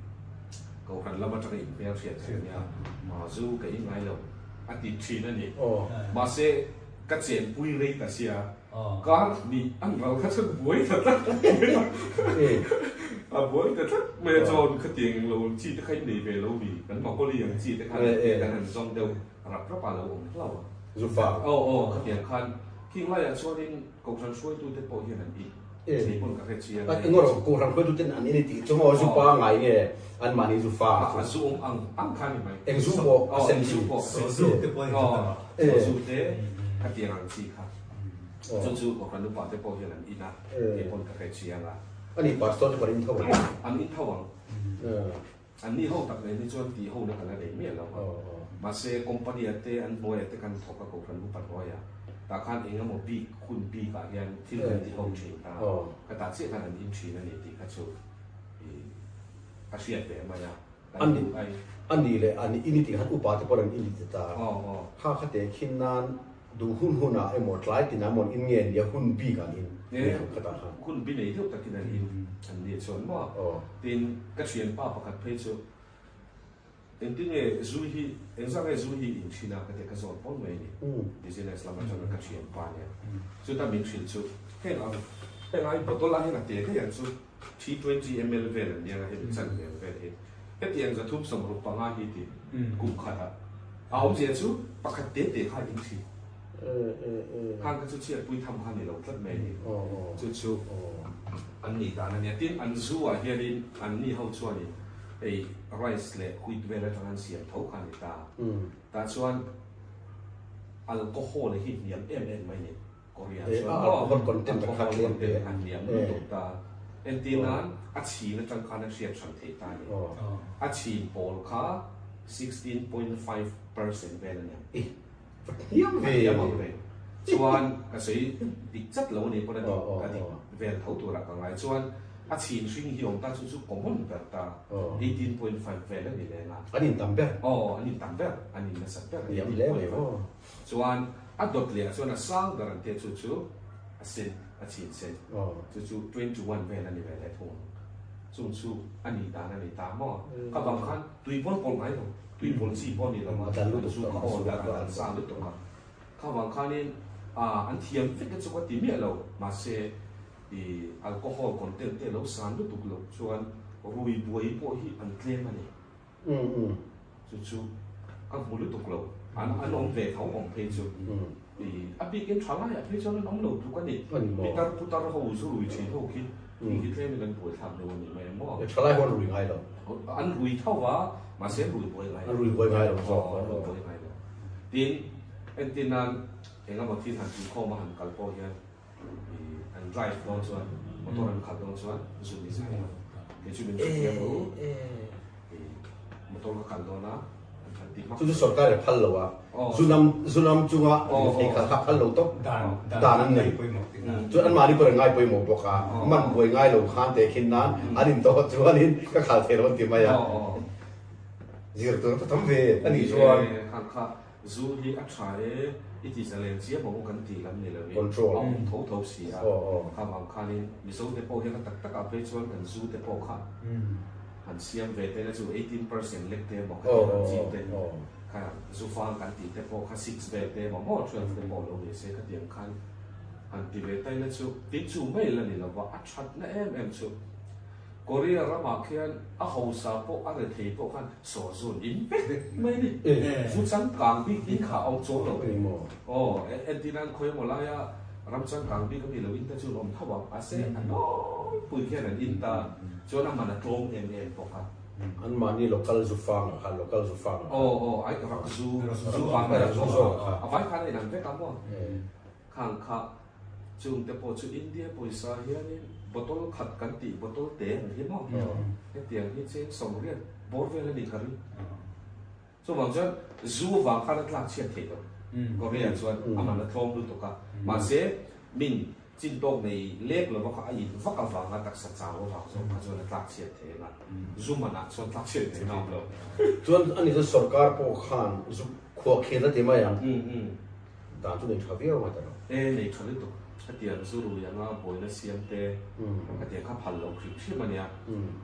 Kohhran lam atanga inhmel hriat theih a nia, zu ka in ngai lo a ti thin a ni. Mahse ka chenpui rei ta sia. Kar hnih an ral kha chuan buai ta tlat mai a, a buai ta tlat mai a chuan khatiang eng lo chi te kha in nei ve lo mi, kan Makawli ang chi te khan kan han zawng deuh rap rap a lo awm hlauh a. Zufa. Aw aw khatiang khan khing laiah chuanin Kohhran hruaitute pawh hian an in thei pawn ka hre chiang e. Eng erawh Kohhran hruaituten an in i tih chu maw Zupa ngai nge anmahni Zufa chu? A zu awm ang ang kha ni mai. Eng zu pawh a sen chi. Saw zu te pawh a in ta. Saw zu te khatiang ang chi kha. Chu chu Kohhran upa te pawh hian an in a, kei pawn ka hre chiang a. Ani pastor te pawh an in tho ang. An in tho ang. An ni ho tak nen hi chuan tih ho na ka la nei miah lo a. Mahse company ah te an hnuaiah te kan thawk a kohhran upa hnuaiah tah khan eng emaw bik hun bik ah hian thil kan ti ho thin ta. Ka tah chiah khan an in thin a ni tih kha chu i a hriat ve mai a. Kan duh ai. A ni leh an in i tih khan upa te pawh an in i ti ta. Kha kha te khin nan Duh hun hunah emaw tlai tinah emaw an in nge nia hun bik an in nge ang khatah khan. Hun bi nei deuh takin an in an nih chuan maw? Tin, ka thianpa pakhat phei chu engtin nge zu hi engzah nge zu hi in thin a ka ti a ka zawn pawn mai a ni. Business lam atanga ka thianpa nia. Chuta min hrilh chu heng ang heng ai bottle ah hian a te daih ang chu 320 ml vel an nia nga hemi chan vel vel hi hetiang 365 hi ti kum khatah a awmzia chu pakhat te te kha in thin khan kha chu chhiatpui tham kha ni lo tlat mai a ni chu chu an nih dan a nia tin an zu ah hianin an ni ho chuanin hei rice leh wheat vel atang an siam tho kha a ni ta tah chuan alcohol hi hniam em em mai a ni. Korea chuan alcohol content a khat tlem te a hniam lutuk ta. Entir nan a chhin atang khan a hriat hran theih ta a ni. A chhin pawl kha 16.5% vel a niang. I va hniam ve. A hniam ang reng. Chuan ka sawi dik chat lo a nih pawn a dik a dik vel tho turah ka ngai. Chuan a chhin hring hi awm ta chu chu common ber ta 18.5 vel a ni leng a. An intam ber. Aw an intam ber. An in nasat ber. Hniam hle mai maw. Chuan a dawt leh ah chuan a sang ber an tia chu chu a sen, a chhin sen. Chu chu 21 vel a ni ve leh thung ang. Chung chu a nih dan a ni ta maw? Ka bang khan tui pawn pawlh ngai lo, tui pawlh chi pawh a ni lo a, an zu kha aw dan an sang lutuk a. Kha vang khanin an thiam vek te chu ka ti miah lo, mahse i alcohol content te lo san lutuk loh chuan rui buai pawh hi an tlem a ni. Chu chu ka hmu lutuk lo. An an awm ve tho awm phei chu. I a bikin tha laiah phei chuan an awm lo tluk a ni. Pitar putar ho zu rui thin ho khi hei hi tlemin an buai thlak deuh a ni mai ang maw? Tha lai ho an rui ngai lo. An rui tho va, mahse an rui buai ngai lo. An rui buai ngai lo zawk. An rui buai ngai lo. Tin, entir nan eng emaw thil han tihkhawm a han kal pawh hian i an drive dawn chuan motor an khalh dawn chuan zu ni zai lo. Kei chu min hrethiam ru. Motor ka khalh dawn a, an ti hmak. Chu chu sorkar in phal lo a, zunam zunam chunga thei khalh kha phal lo tawp dan an nei. Chuan anmahni pawh an ngai pawimawh bawk a, man buai ngai lo khan teh khin nan an intawh chuanin ka khalh thei lo an ti mai a. Zir tur a tam ve a nih chuan. Kha kha Zu hi a tha e, i ti zalen chiam ang u kan tih lam ni lovin Control. a awm tho tho si a, kha vang khanin Mizo te pawh hian a tak takah phei chuan kan zu te pawh kha han siam ve te la chu 18% lek te emaw kha ti han chim te kha zu fang kan tih te pawh kha 6 vel te emaw maw 12 te pawh lo ni se khatiang khan han ti ve ta ila chu tin chu mai la ni lova a thatna em em chu Korea ramah khian a hausa pawh a rethei pawh khan sawzun in vek mai a ni. Zu changkang bik in kha a awm chuang lo. Aw, entir nan khawi emaw laia ram changkang bik a mi lo in te chu an awm tho ang. Mahse a nawlpui khian an in ta chuan a man a tlawm em em bawk a. Anmahni local zu fang ah khan, local zu fang ah khan. Aw, aw, ai rak zu, zu vang a rak zu zawk kha. A vai khan a inang vek a maw? Khang kha Chung te pawh chu India pawisa hianin bottle khat kan tih bottle te ang hi maw? Hetiang hi cheng 80 bawr vel a nih ka ring. Chuvang chuan zu vang khan a tlak chhiat theih lo. Korea chuan a man a tlawm lutuk a. Mahse min chin tawk nei lek lova kha a in vak avanga taksa chau avang zawk kha chuan a tlak chhiat thei ang a. Zu manah chuan tlak chhiat thei a awm lo. Chuan a ni chuan sorkar pawh khan zu khuahkhirh a ti mai ang. Dan chu nei tha viau mai ta lo. E, nei tha lutuk. Hetiang zu rui anga buaina siam te, hetiang kha phal lo hrim hrim a nia.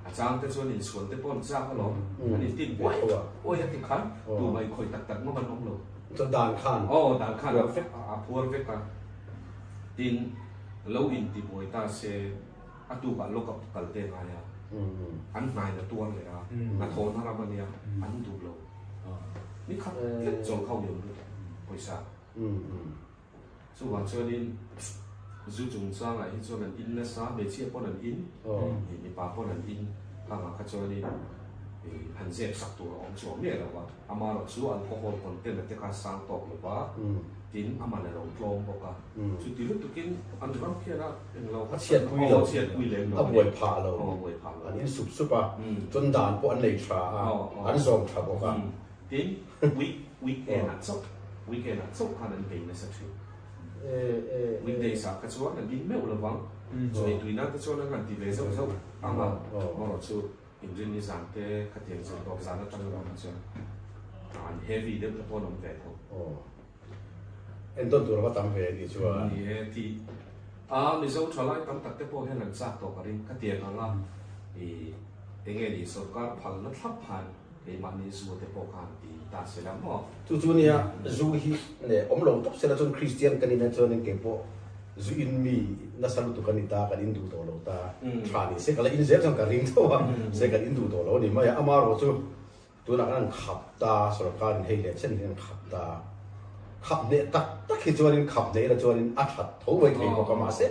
A chang te chuan insual te pawh an chak alawm. An intin uai uai a ti khan tumah inkhawih tak tak ngawm an awm lo. Chuan dan khan. Aw, dan khan a vek a phuar vek a. Tin, lo intibuai ta se a tukah lock up kal te ngai a. An hnain a tuar leh a, a thawhna ram a nia, an duh lo. Ni khat lek chawl kha uiawm lutuk pawisa. Chuvang chuanin zu chungchangah hi chuan an in nasa, hmeichhia pawn an in, mipa pawn an in khangah kha chuanin Han zep sak tur a awm chuang miah lo a, amaherawhchu alcohol content a te kha a sang tawk lo va, tin a man a lo tlawm bawk a, chuti lutukin an ram khian a englo A chhiatpui lo, a chhiatpui lem lo a buai phah lo, a buai phah lo, an in sup sup a, chuan dan pawh an nei tha a, an zawm tha bawk a. Tin, week weekend ah chauh, weekend ah chauh khan an bei nasa thin. Weekdays ah kha chuan an in meuh lo vang, chu ei tui nan te chuan an han ti ve zauh zauh ang a, amaherawhchu Inrinni zan te khatiang zir tawp zan atang erawh kha chuan an heavy deuh te pawh an awm ve tho. Aw. Entawn tur a va tam ve anih chuan. Ni e tih a Mizo thalai tam tak te pawh hian an chak tawh ka ring. Khatiang anga i enge ni sorkar phalna thlap khan keimahni zu te pawh khan ti ta se la maw. Chu chu nia zu hi leh awm lo tawp se la chuan Kristian kan inah chuan keipawh Zu in mi nasa lutuk a ni ta, kan in duh tawh lo ta. Tha ni se ka la in zel chuan ka ring tho a, se kan in duh tawh lo a ni mai a. Amaherawh chu tunah kan han khap ta, sorkar in hei leh chen hian an khap ta. Khap hneh tak tak hi chuanin khap hneh ila chuanin a that tho mai thei bawk a, mahse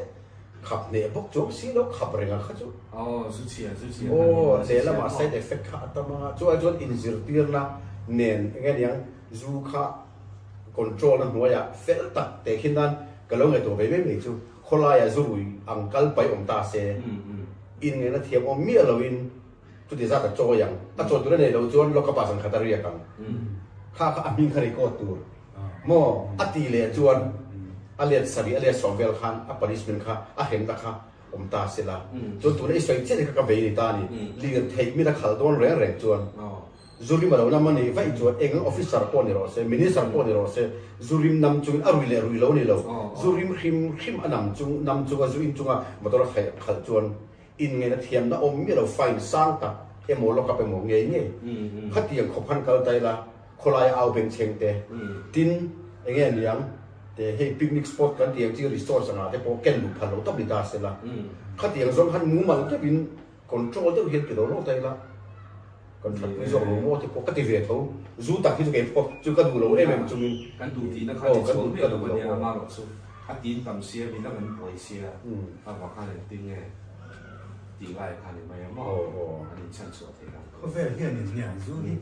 khap hneh bawk chuang si lo, khap reng a kha chu. Aw, zu chhia, zu chhia. Aw, lehlamah side effect kha a tam a, chu ai chuan inzirtirna nen eng nge niang zu kha control na hnuaiah fel tak teh khin nan ka lo ngaihtuah ve mai mai chu khawlaiah zu rui ang kal pai awm ta se in ngaihna thiam awm miah loin chuti zat a chawi ang a chawi tur a nei lo chuan lock up ah zan khat a riak ang kha kha a hming kha record tur maw a ti leh chuan a let sarih a let sawm vel khan a punishment kha a hremna kha awm ta se la chuan tuna i sawi chiah ni kha ka vei ni ta ni lirtheih min a khal dawn reng reng chuan Zu rim a lo nam a nih vaih chuan eng officer pawh ni rawh se, minister pawh ni rawh se, zu rim nam chungin a rui leh rui lo ni lo. Zu rim hrim hrim a nam chung nam chunga zu in chunga motor a khaih khalh chuan in ngeina thiamna awm miah lo fine sang tak emaw lock up emaw ngei ngei khatiang khawp han kal ta ila khawlaia au beng chheng te tin enge niang te hei picnic spot kan tih ang chi resorts angah te pawh ken luh phal lo tawp ni ta se la khatiang zawng khan mumal deuhin Control deuh hian ti lo lo ta ila, kan that pui zawk lo maw te pawh ka ti ve tho. Zu tak hi chu kei pawh chu ka duh lo em em chungin. Kan duh tihna kha ni chhuak miah lo ania, amaherawh chu a tin tam sia, mi dang an buai sia, avang khan engtin nge tih lai kha ni mai a maw, an inchhan chhuah thei lo. Khawvel hian in nia zu hi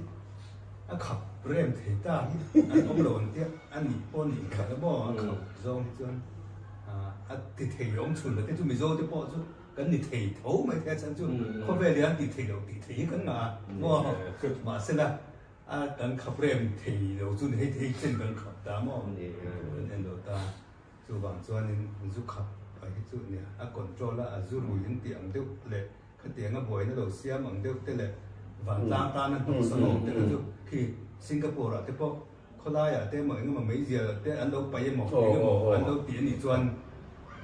a khap rem thei ta hi an awm lo ang tia a nih pawh nih khat a maw a khap zawng hi chuan a ti thei awm chhun lo te chu Mizo te pawh chu Kan ni thei tho mai thei a chhan chu khawvel hi an ti thei lo tih thei hi kan ngah a maw mahsela a kan khap rem thei lo chu ni hei thei chen kan khap ta maw kan en lo ta chuvang chuanin zu khap a hi chu nia a control a a zu rui an tih ang deuh leh khatiang a buaina lo siam ang deuh te leh vantlang tana hnawhsak a awm te kha chu khi Singapore ah te pawh Khawlaiah te emaw engemaw meizial te an lo paih emaw engemaw an lo tih anih chuan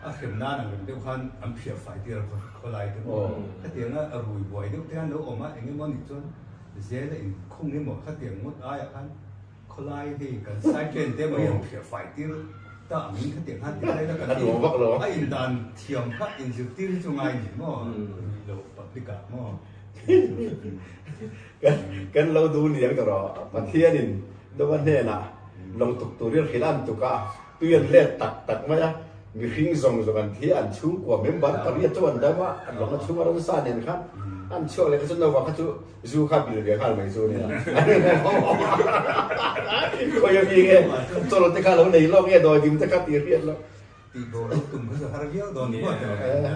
a hrem nan ang reng deuh khan an phiah fai tir a khawlai te pawh khatianga a rui buai deuh te an lo awm a engemaw anih chuan zel a inkhung emaw khatiang ngawt aiah khan khawlai hei kan side lane te emaw hi an phiah fai tir ta angin khatiang khan ti phei la kan a indan thiam kha inzirtir hi chu ngai ni maw rui loh public ah maw. Kan lo duh ni ang tawh Pathianin Noah hnenah lawng tuk turin hrilh an tuk a, tui an let tak tak mai a, mihring zawng zawng an thi a, an chhungkua member pariat chu an dam a, an lawng a chhunga ramsa nen khan an chhuak leh kha chu Noah kha chu zu kha bil ve nghal mai chu nia. Khawi a mi nge chawl te kha lo nei lawk nge dawidim te kha tih hriat loh. Tih bo lo tum kha chu har viau dawn ni maw teh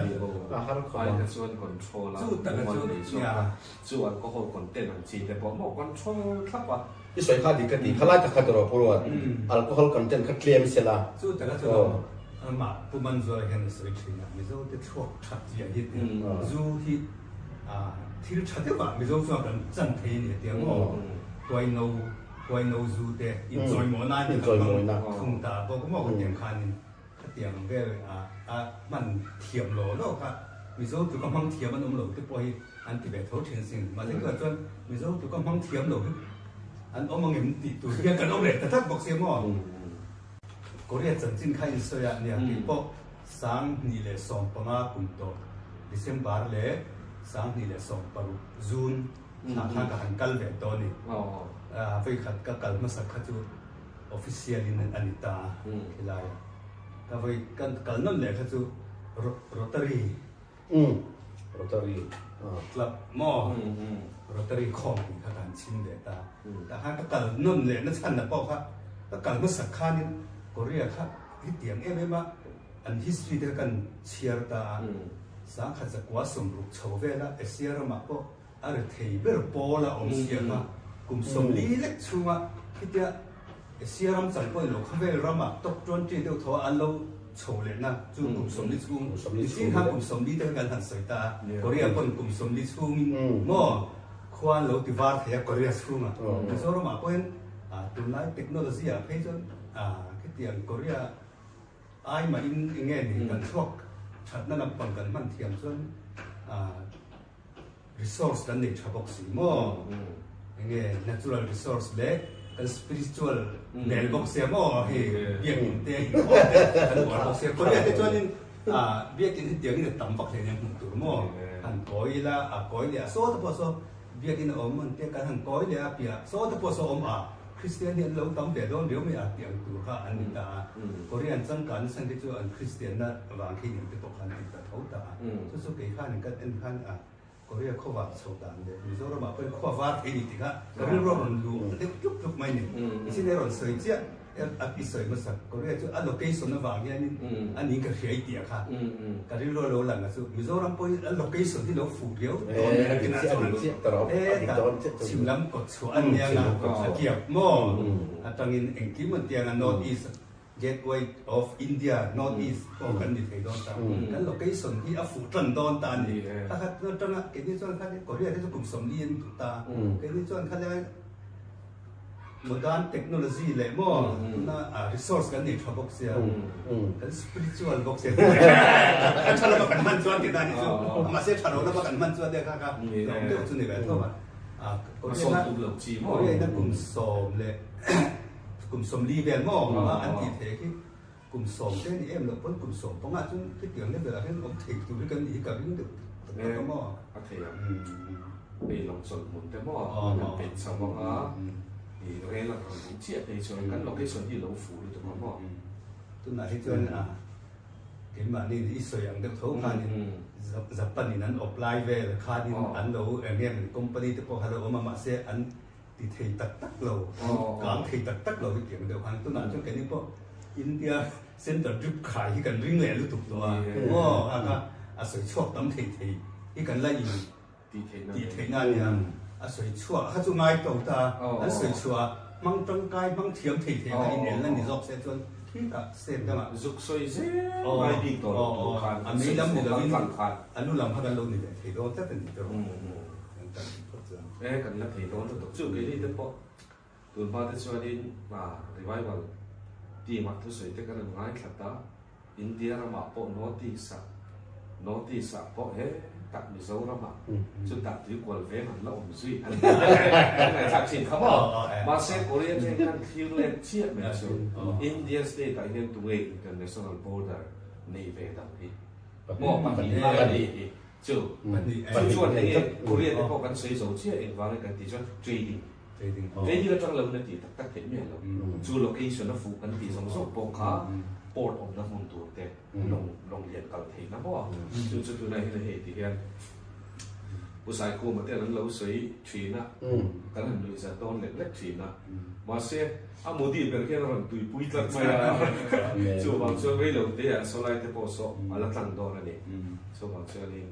Tih bo a har khawp a. Kha chuan control a mumal nei zawk a, chu alcohol content ang chi te pawh maw control thlap a. I sawi kha dik ka ti, khalai tak kha tawh rawh Ruat, alcohol content kha tlem se la. Chu taka chu amah Pu Manzuala hian a sawi thin a, Mizo te thluak that zia hi tia zu hi thil tha deuh ah Mizo chuan kan chan thei a ni a tia maw, tuaino Huaino zu te inchawimawh nan in kan hmang thung ta bawk maw khatiang khanin khatiang vel a hman thiam lo lo kha Mizo tluka hmang thiam an awm lo te pawh hi an ti ve tho thin sin. Mahse tunah chuan Mizo tluka hmang thiam lo hi an awm ang em tih tur hian kan awm leh ta tlat bawk sia maw. Korea chanchin kha insawi ah nia kei pawh 2015 kum tawh December leh 2016 June Thla kha ka han kal ve tawh a ni. Vawikhat ka kal hmasak kha chu official in a ni ta khilai a. Ka vawi ka kal nawn leh kha chu Rotary Rotary Club maw? Rotary khawmpui kha kan chhim ve ta. Tah khan ka kal nawn leh na chhanna pawh kha ka kal hmasak khanin Korea kha hetiang em em a an history te kha kan chhiar ta a, sangkhat zakua 60 chho vela Asia ramah pawh a ri thei ber pawl a awm sia kha kum 40 lek chhunga khitia Asia ram chang pawhin lo khawvel rama top 20 deuh thaw an lo chho lehna chu kum 40 chhung mihring khan kum 40 te kha kan han sawi ta a, Korea pawhin kum 40 chhungin maw khua an lo ti var thei a Korea chhunga Mizoramah pawhin tunlai technology ah phei chuan khitiang Korea ai mahin eng nge ni kan thluak thatna lampang kan hman thiam chuan resource kan nei tha bawk si maw eng nge natural resource leh kan spiritual nel bawk sia maw hei biakin te inkhawm te kan uar bawk sia Korea te chuanin biakin hetiangin a tam vak hleinem hmuh tur maw han kawi ila a kawi leh a saw te pawh saw biakin a awm an tia kan han kawi leh a piah saw te pawh saw awm a Kristian hi an lo tam ve dawn riau mai a tih ang tur kha an ni ta a Korean changkan nasa te chu an Kristianna vang khi eng te pawh khan ti ta tho ta a chu chu kei khan kan en khan a Korea khawvar chho dan leh Mizoramah pawhin khua var thei ni tih kha ka rilru a rawn luh deuh tluk tluk mai ni. Nichin e rawn sawi chiah a pi sawi hmasak Korea chu a location avang hianin a ning ka hriai tih a kha ka rilru a lo lang a chu Mizoram pawhin a location hi lo fuh riau dawn mai a kinah chuan hetah chhim lam kawt chhuah a nia nga a kiap maw atangin engkim an tiang a North East Gateway of India, North East pawh kan ni thei dawn ta. Kan location hi a fuh tan dawn ta a ni. Kha kha atanga keini chuan kha Korea te chu kum 40 an duh ta. Keini chuan kha lai modern technology leh maw tuna resource kan nei tha bawk sia. Kan spiritual bawk sia. A tha lama kan hman chuan tih dan hi chu mahse tha lo lama kan hman chuan te kha kha tlawm deuh chu ni ve tho a. Korea ina kum 10 leh kum 40 vel maw an tih theih khi kum 10 te ni em loh pawn kum 10 panga chuan khitiang level ah hian awm thei tur hi kan nih hi ka ring deuh tak tak a maw a thei ang hei lawng chawlh hmun te maw an peih chho ang a i rel a rawn luh chiah phei chuan kan location hi lo fuh lutuk a maw tunah hi chuan a keimahni i sawi ang deuh tho khanin Japan in an apply vel khanin an lo eng nge company te pawh kha lo awm a mahse an ti thei tak tak lo, kang thei tak tak lo hi tiang deuh khan tunah chuan keini pawh India Central drip khai hi kan ring leh lutuk tawh a, aw a kha a sawi chhuak tam thei thei hi kan la in tih theihna a nia, a sawi chhuah kha chu ngai to ta, an sawi chhuah hmang tangkai hmang thiam thei thei kha inelna ni zawk se chuan khitah state dangah zuk sawi zel mai bik tawh lo tur khan a mei lam ni lovin a lu lam kha kan lo ni leh thei dawn tlat a ni tawh. E kan la thei dawn lutuk chu keini te pawh tun hma te chuanin revival team ah thusawi te kan rawn ngaithla ta India ramah pawh North East ah North East ah pawh he tak Mizoram ah chutah tuikual veng an la awm zui an ngaihthlak thin kha maw mahse Korea te hian thlir let chiah mai chu India state ah hian tunge international border nei ve dang hi maw pahnih lai a nih hi. Chu chu chuan hei nge Korea te pawh kan sawi zo chiah engvang nge kan tih chuan trading trading atang lo na tih tak tak theih miah lo. Chu location a fuh kan tih zawng zawng pawh kha port awmna hmun tur te lawng lawng lian kal theihna maw chu chu tunah hian hei ti hian Pu Saikhuma ten an lo sawi thin a kan han nuih zat dawn lek lek thin a mahse a Modi ber hian a rawn tuipui tlat mai a chuvang chuan rei lo te ah sawlai te pawh saw a la tlang dawn a ni. Chuvang chuanin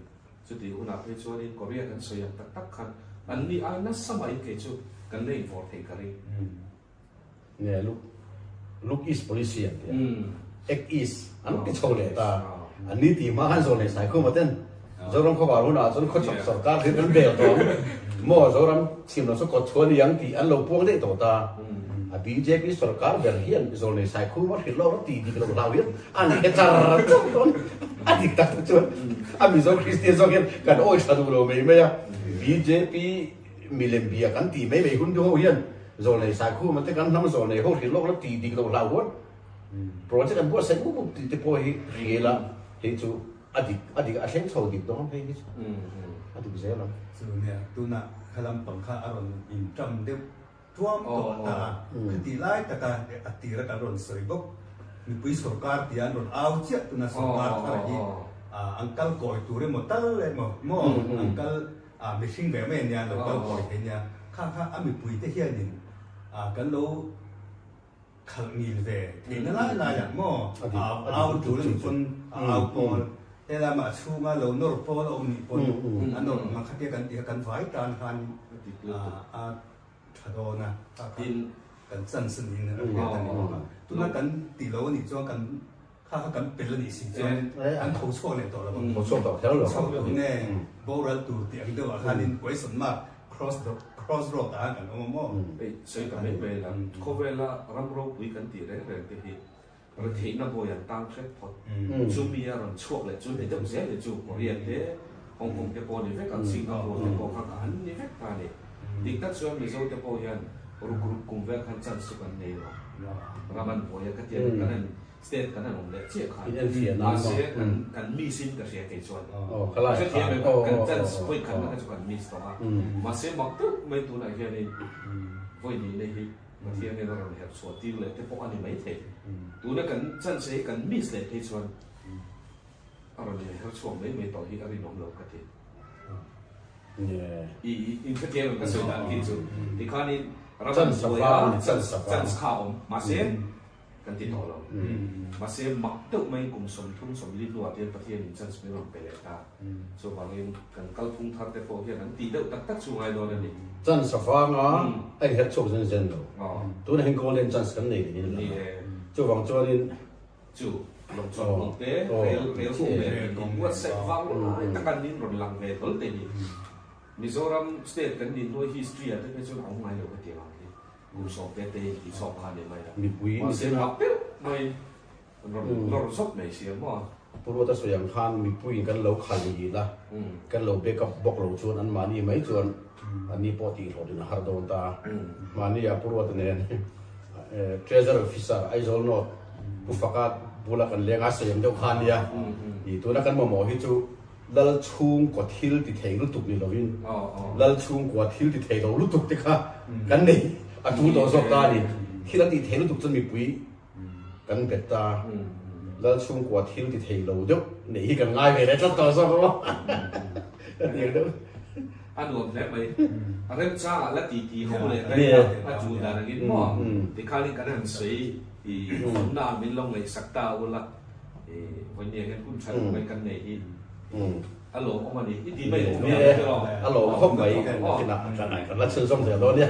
chutih hunah phei chuanin Korea kan sawi ang tak tak khan an ni ai nasa mahin kei chu kan la invawrh thei ka ring. Nge look look east policy an ti a, act east an ti chho leh ta. An ni tih hma khan zawn leh sai khum aten Zoram khawvar hunah chuan khawchhak sorkar thil kan bel tawh ang maw Zoram chhim lam saw kawt chhuah a ni ang tih an lo puang daih tawh ta. A bjp sorkar ber hian zawlnei Saikhuma hrilh lawk a tih dik loh hlau hian an he char char dawn a dik tak tak chuan a Mizo Kristian zawk hian kan awi tha duh lo mai mai a bjp milem bia kan tih mai mai hun ho hian zawlnei Saikhuma te kan hnam zawlnei ho hrilh lawk la tih dik loh hlau huan project an buatsaih mup mup tih te pawh hi hria ila hei chu a dik a dik a thleng chho dik dawn phei hi chu a dik zel ang. Chu nia tunah kha lampang kha a rawn inṭam deuh Tuam tawh ta a, khati lai taka a tira kan rawn sawi bawk. Mipui sorkar tia an rawn au chiah tuna sorkar thar hi an kal kawi tur emaw tal emaw maw an kal mihring ve mai ania lo kal kawi thei nia kha kha a mipui te hianin kan lo khalh ngil ve theihna lai lai ah maw au tul anih pawn a au pawl helama a chhunga lo nawr pawl a awm nih pawn a nawr ang a khatia kan tih kha kan vai tan khan a tha dawn a kha kha kan chance a niin a hriat a ni bawk a tuna kan tih lo anih chuan kan kha kha kan pel anih si chuan an tho chhuak leh tawh lo ang. Tho chhuak tawh kher lo. Chhuak lo nge boral tur tih ang deuh ah khanin question mark cross cross road ah kan awm a maw? Hei sawi ta mai mai la, khawvela ram ropui kan tih reng reng te hi retheihna bawi an tang hrep phawt. Chumi a rawn chhuak leh chu ni deuh zel ni chu Korea te, Hong Kong te pawh ni vek ang, Singapore te pawh kha an ni vek ta a ni. Dik tak chuan Mizo te pawh hian ruk ruk kum vel khan chance chu kan nei lo. Ram an buai a, khatiang kan en State kan han awm leh chiah khan mahse kan kan miss in ka hria kei chuan hrethiam em kan chance vawi khatna kha chu kan miss tawh a mahse mak deuh mai tunah hianin vawi nihna hi Pathian hian a rawn herh chhuah tir leh te pawh a ni maithei tuna kan chance hi kan miss leh phei chuan a rawn inher chhuak mai mai tawh hi a rinawm lo ka ti. I in hrethiam em ka sawi dan khi chu tikhanin ram an buai a chance kha a awm mahse Kan ti tawh lo. Mahse, mak deuh mai kum 30 40 hnuah te hian Pathianin chance min rawn pe leh ta. Chuvangin kan kalphung thar te pawh hian an tih deuh tak tak chu ngai dawn a ni. Chance avanga a inherh chhuak zen zen lo. Tunah hian golden chance kan nei niin a lang a. Chuvang chuanin. Chu lawngchawlh kawng te, rel rel kawng leh inbuatsaih vang lai taka nin rawn lang ve hlawl te hi Mizoram state kan nih hnuai history ah te phei chuan a awm ngai lo hetiang ang hi. Kum sawm te te in tih chhuak kha a ni mai a. Mipui Mahse mak deuh mai rawn lawr zawk mai si a maw? Pu Ruata sawi ang khan mipuiin kan lo khal ngil a, kan lo back up bawk lo chuan anmahni mai chuan anni pawh tihhlawhtlin a har dawn ta. Mahnia Pu Ruata nen Treasury Officer Aizawl North Pu Faka bula kan leng a sawi ang deuh kha a nia. Tuna kan mamawh hi chu Lal chhungkaw thil ti thei lutuk ni lovin Lal chhungkua thil ti thei lo lutuk te kha kan nei a tul tawh zawk ta a ni. Thil a tih thei lutuk chuan mipui kan bet ta. Lal chhungkua thil ti thei lo deuh neih hi kan ngai ve leh tlat tawh zawk a ka ti ang deuh. A nuam hle mai. A remchangah la ti ti ho leh daih a, a tul dan angin maw tikhanin kan han sawi i hawnna ah min lo ngaihsak ta ula. Vawinia hian hun tha deuh mai kan nei hi a lawmawm a ni. I ti mai awm nia, a lawm khawp mai. Kinah kan la chhunzawm zel dawn nia.